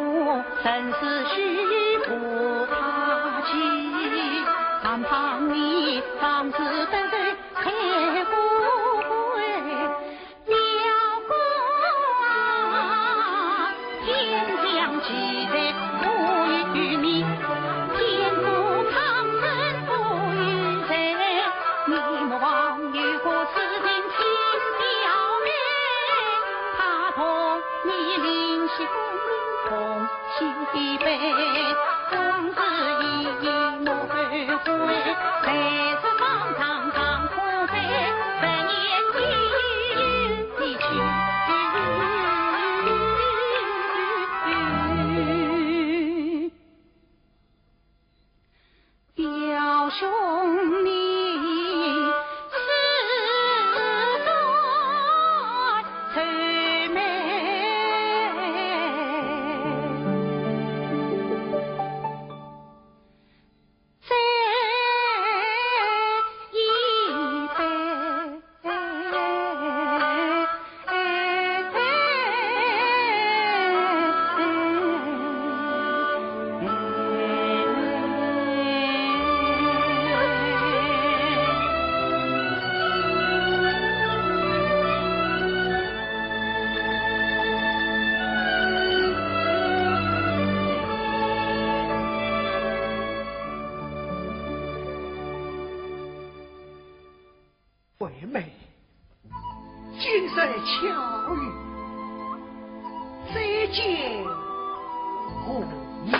真是虚不客气，难防你当时得罪黑富贵。 妙观天降奇才不与你，天不抗争不与谁。你莫忘有个至亲亲表妹，她同你灵犀功名同 举杯，往事一一莫后悔，来日方长长可悲，百年一遇一去。表兄你是在愁眉。惠妹，今日巧遇，再见无言。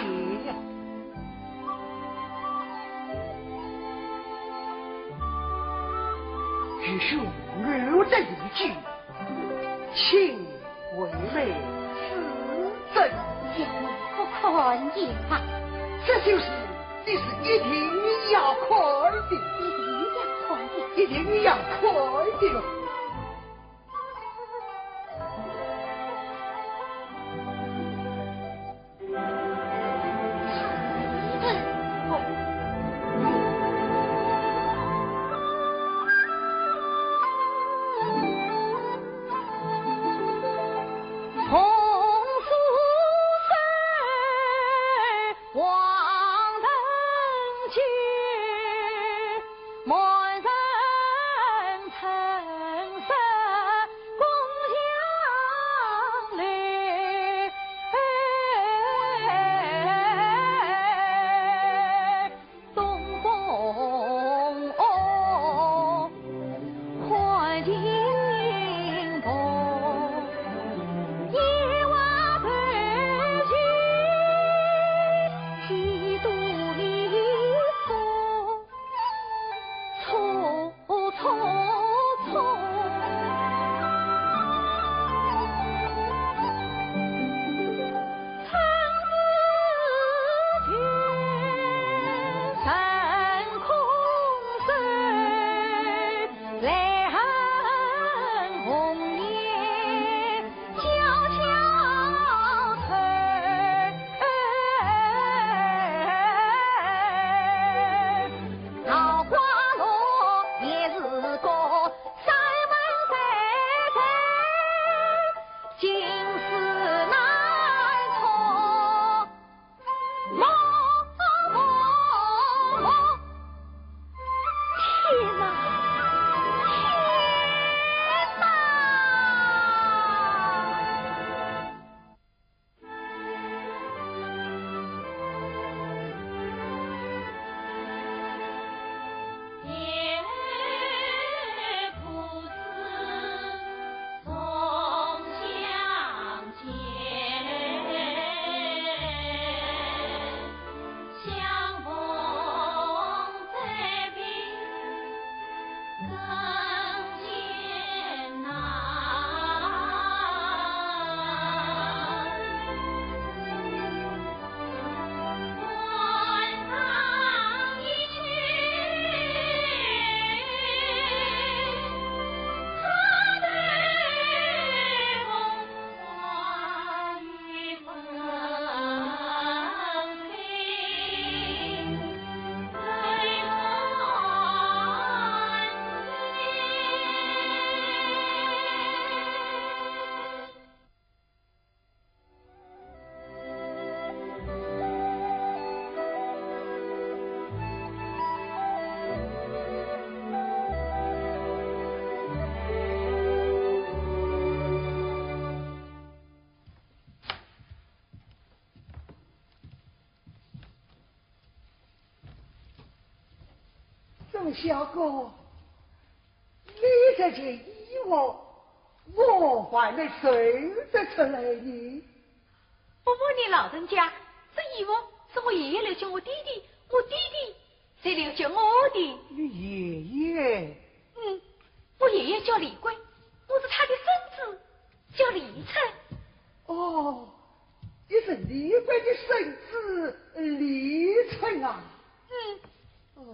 愚兄愚得一句，请惠妹自珍。也不可也罢。这就是 你是一定要看的，一定要看的，一定要看的。相公，你这件衣服，我还没认得出来呢。不瞒你老人家，这衣服是我爷爷留给我爹爹，我爹爹才留给我的。你爷爷？嗯，我爷爷叫李贵，我是他的孙子，叫李琛。哦，你是李贵的孙子李琛啊？嗯。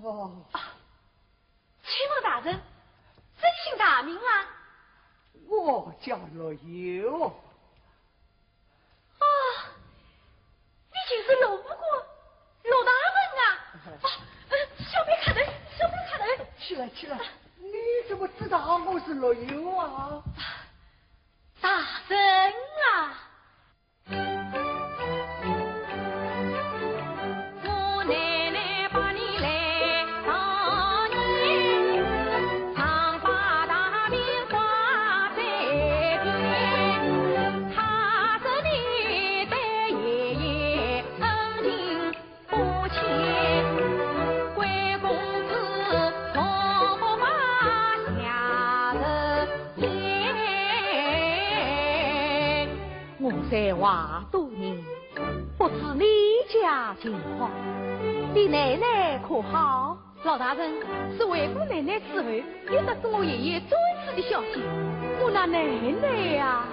哦。啊，请问大人，尊姓大名啊？我叫陆游。哦，你就是陆府官，陆大人啊？哦，呃，小辈客气，小辈客气。起来，起来，你怎么知道我是陆游啊？大人啊！我在华都呢，不知你家情况，你奶奶可好？老大人，是回过奶奶之后，又得知我爷爷转世的消息，我那奶奶呀。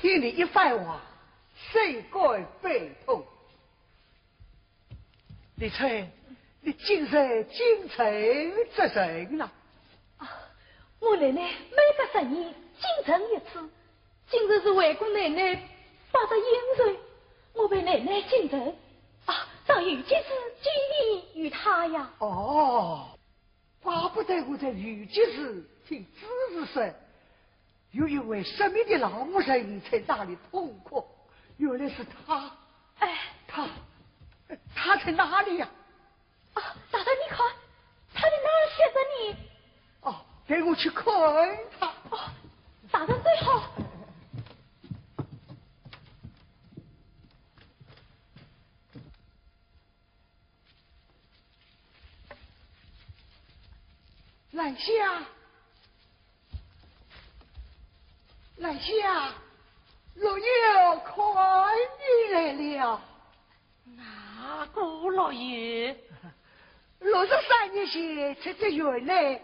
听你一番话，心肝悲痛。李琛，你竟然进城作甚了？啊，我奶奶每隔十年进城一次，今日是为顾奶奶拜得阴寿，我陪奶奶进城。啊，到御街市见面于她呀。哦， 怪不得我在御街市听知县说，有一位失明的老妇人在那里痛哭，原来是她。哎。她，她在哪里呀？啊，大人你看，她在那儿歇着呢。哦，带我去看她。哦，大人走好。 兰香，兰香，陆游看你来了。哪个陆游？六十三年前出在园内，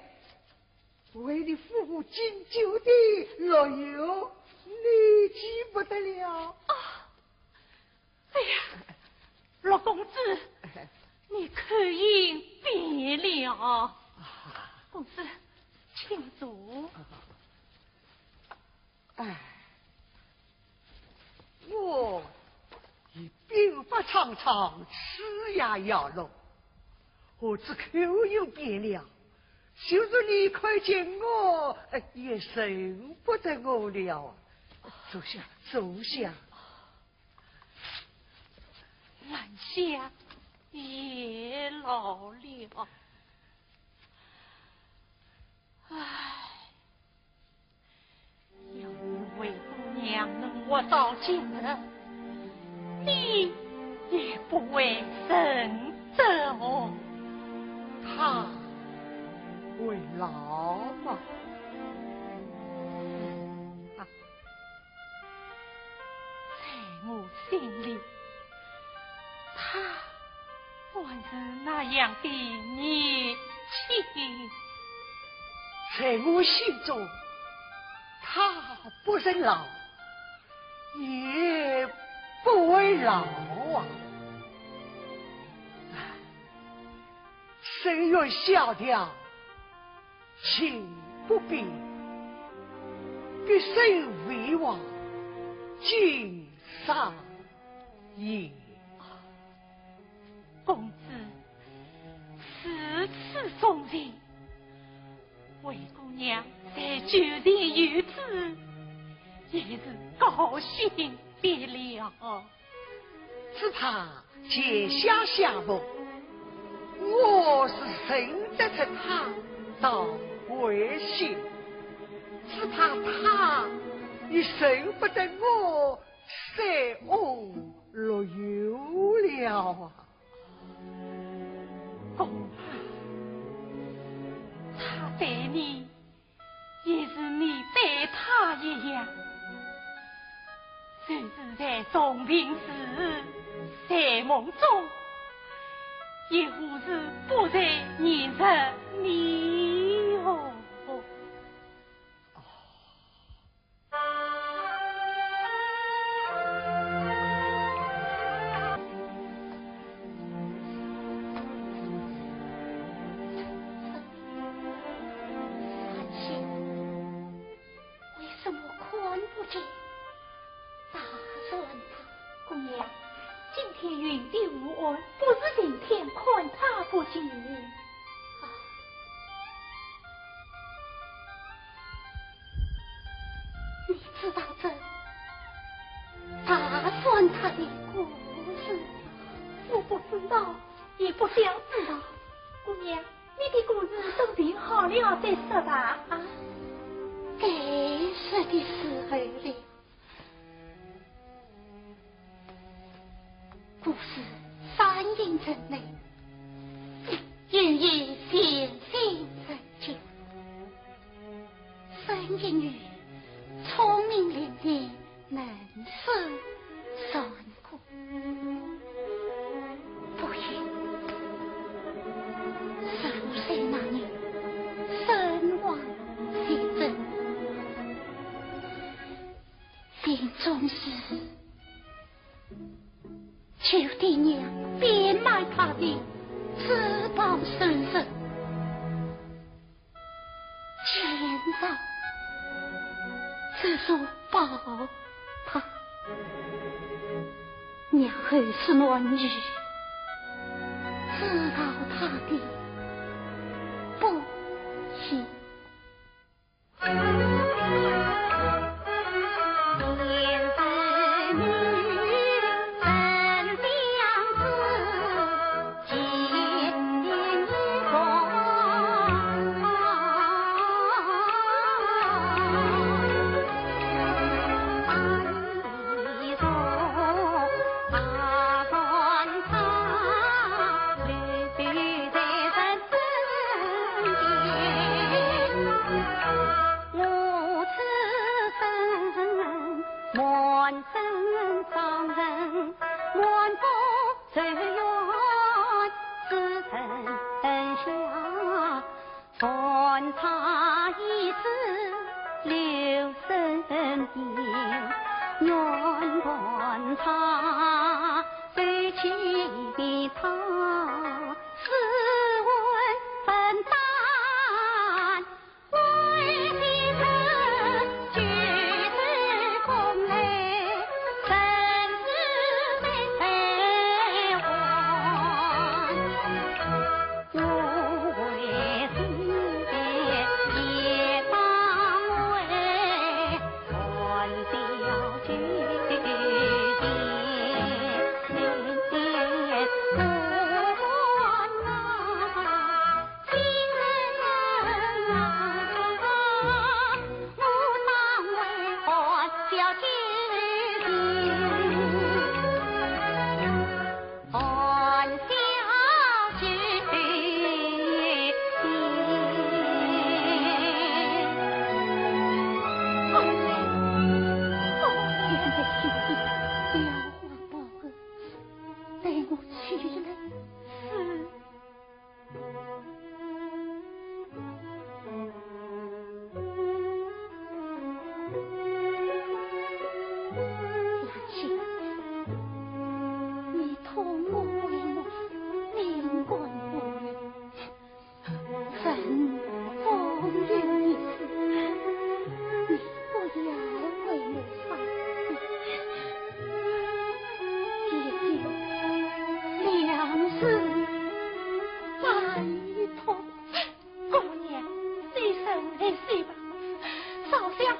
为你夫妇敬酒的陆游，你记不得了？啊， 哎呀，陆公子，你口音变了。公子，请坐。哎，我已鬓发苍苍，齿牙牙落，何止口音变了，就是你看见我，哎，也认不得我了。坐下，坐下。 兰香也老了。唉，要是灰姑娘能活到今日，你也不会认得我。她会老吗？啊， 在我心里，她是那样的年轻。在我心中，他不曾老，也不会老啊。唉，深院小调，请不必，毕生为王，今上也。 公子如此忠心，为姑娘在酒前有诗，也是高兴极了。只怕前下相逢，我是认得出他倒回心，只怕他已认不得我三五六友了啊。 公子，他对你，也是你对他一样。就是在重病时，在梦中，也无时不在念着你哦。 为什么看不见？大人啊，姑娘，今天云钿无碍，不是晴天看他不见。啊， 你知道这大人他的故事？我不知道，也不想知道。姑娘，你的故事都病好了再说吧。啊，该说的时候了。 故事山阴城内，有一贤心人家。山阴女，聪明伶俐，能诗善歌。不幸，十五岁那年，身患绝症。 临终时，九弟娘变卖他的珠宝首饰，钱财这座宝塔，然后是男女，知道他的不幸。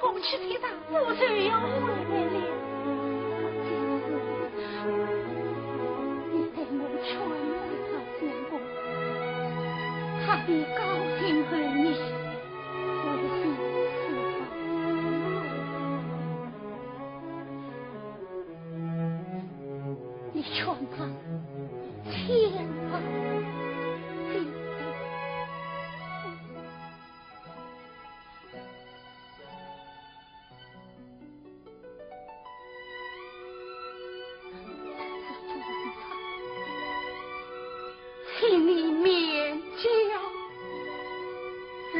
我去天堂，我就要回来了。这次你带我全部到相公，他的高兴和你，我的心思啊。你劝他千万别。 请你免教，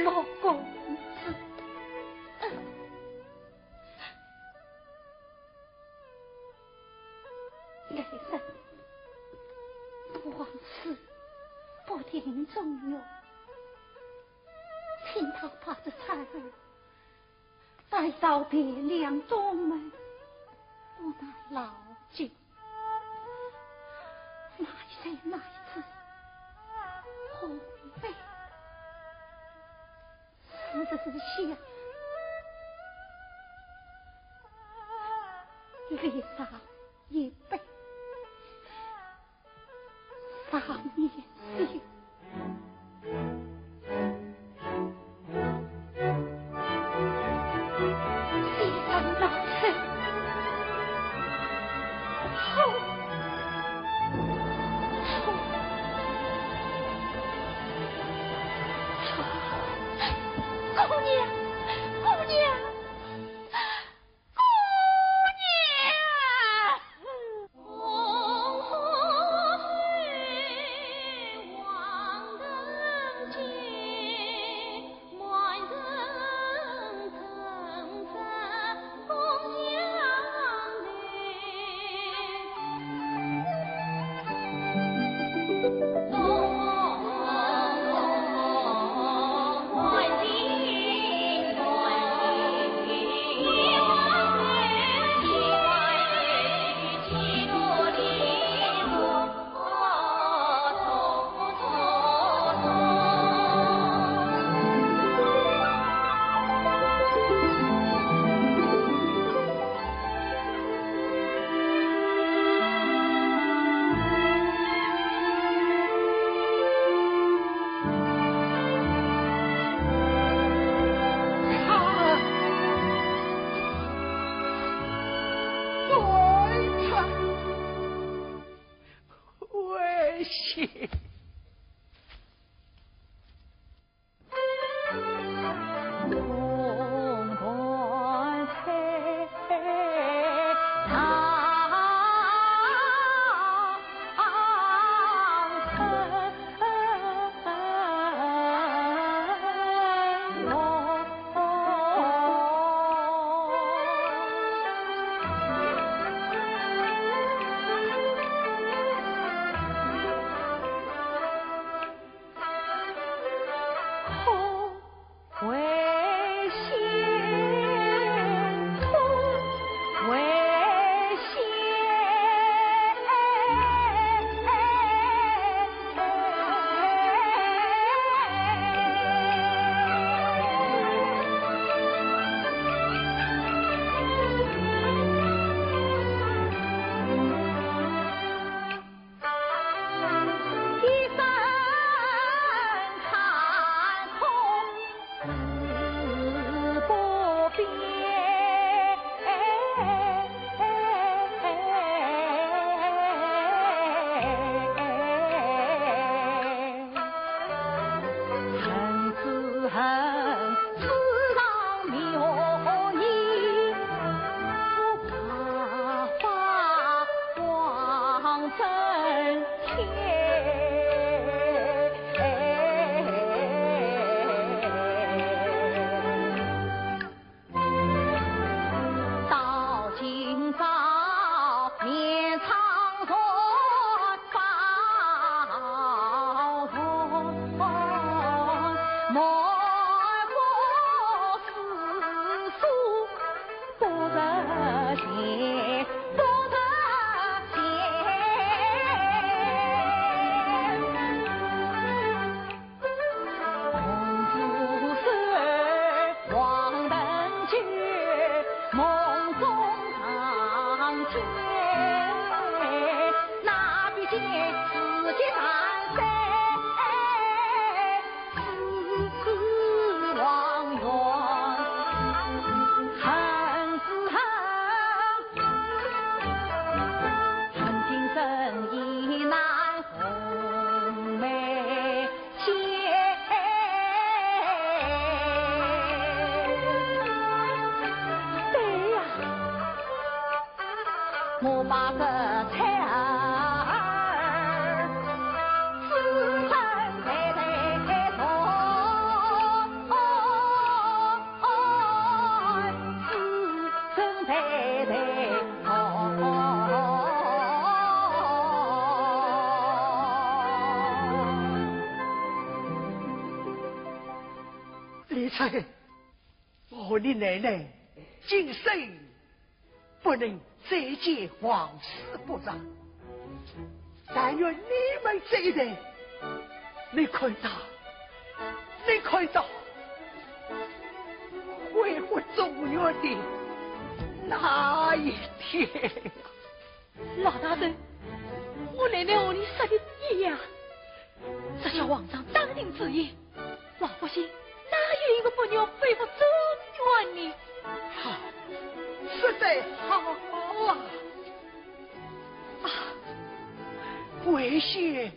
陆公子。来人，王氏不听中药，请他把这产儿 带到汴梁中门，我那老舅，那一岁那一次，红杯，是是是，一杯，一杯。 少年时，先生那次，好，好，好，姑娘，姑娘。 姑娘。我把这菜儿子孙代代传，子孙代代传。李春，我的奶奶今生 不能再见王氏不成。但愿你们这一代，你看到，你看到，恢复中原的那一天。老大人，我奶奶和你说的一样，这叫皇上当定主意。 老百姓哪有一个不愿恢复中原呢？好，实在好啊！啊，为先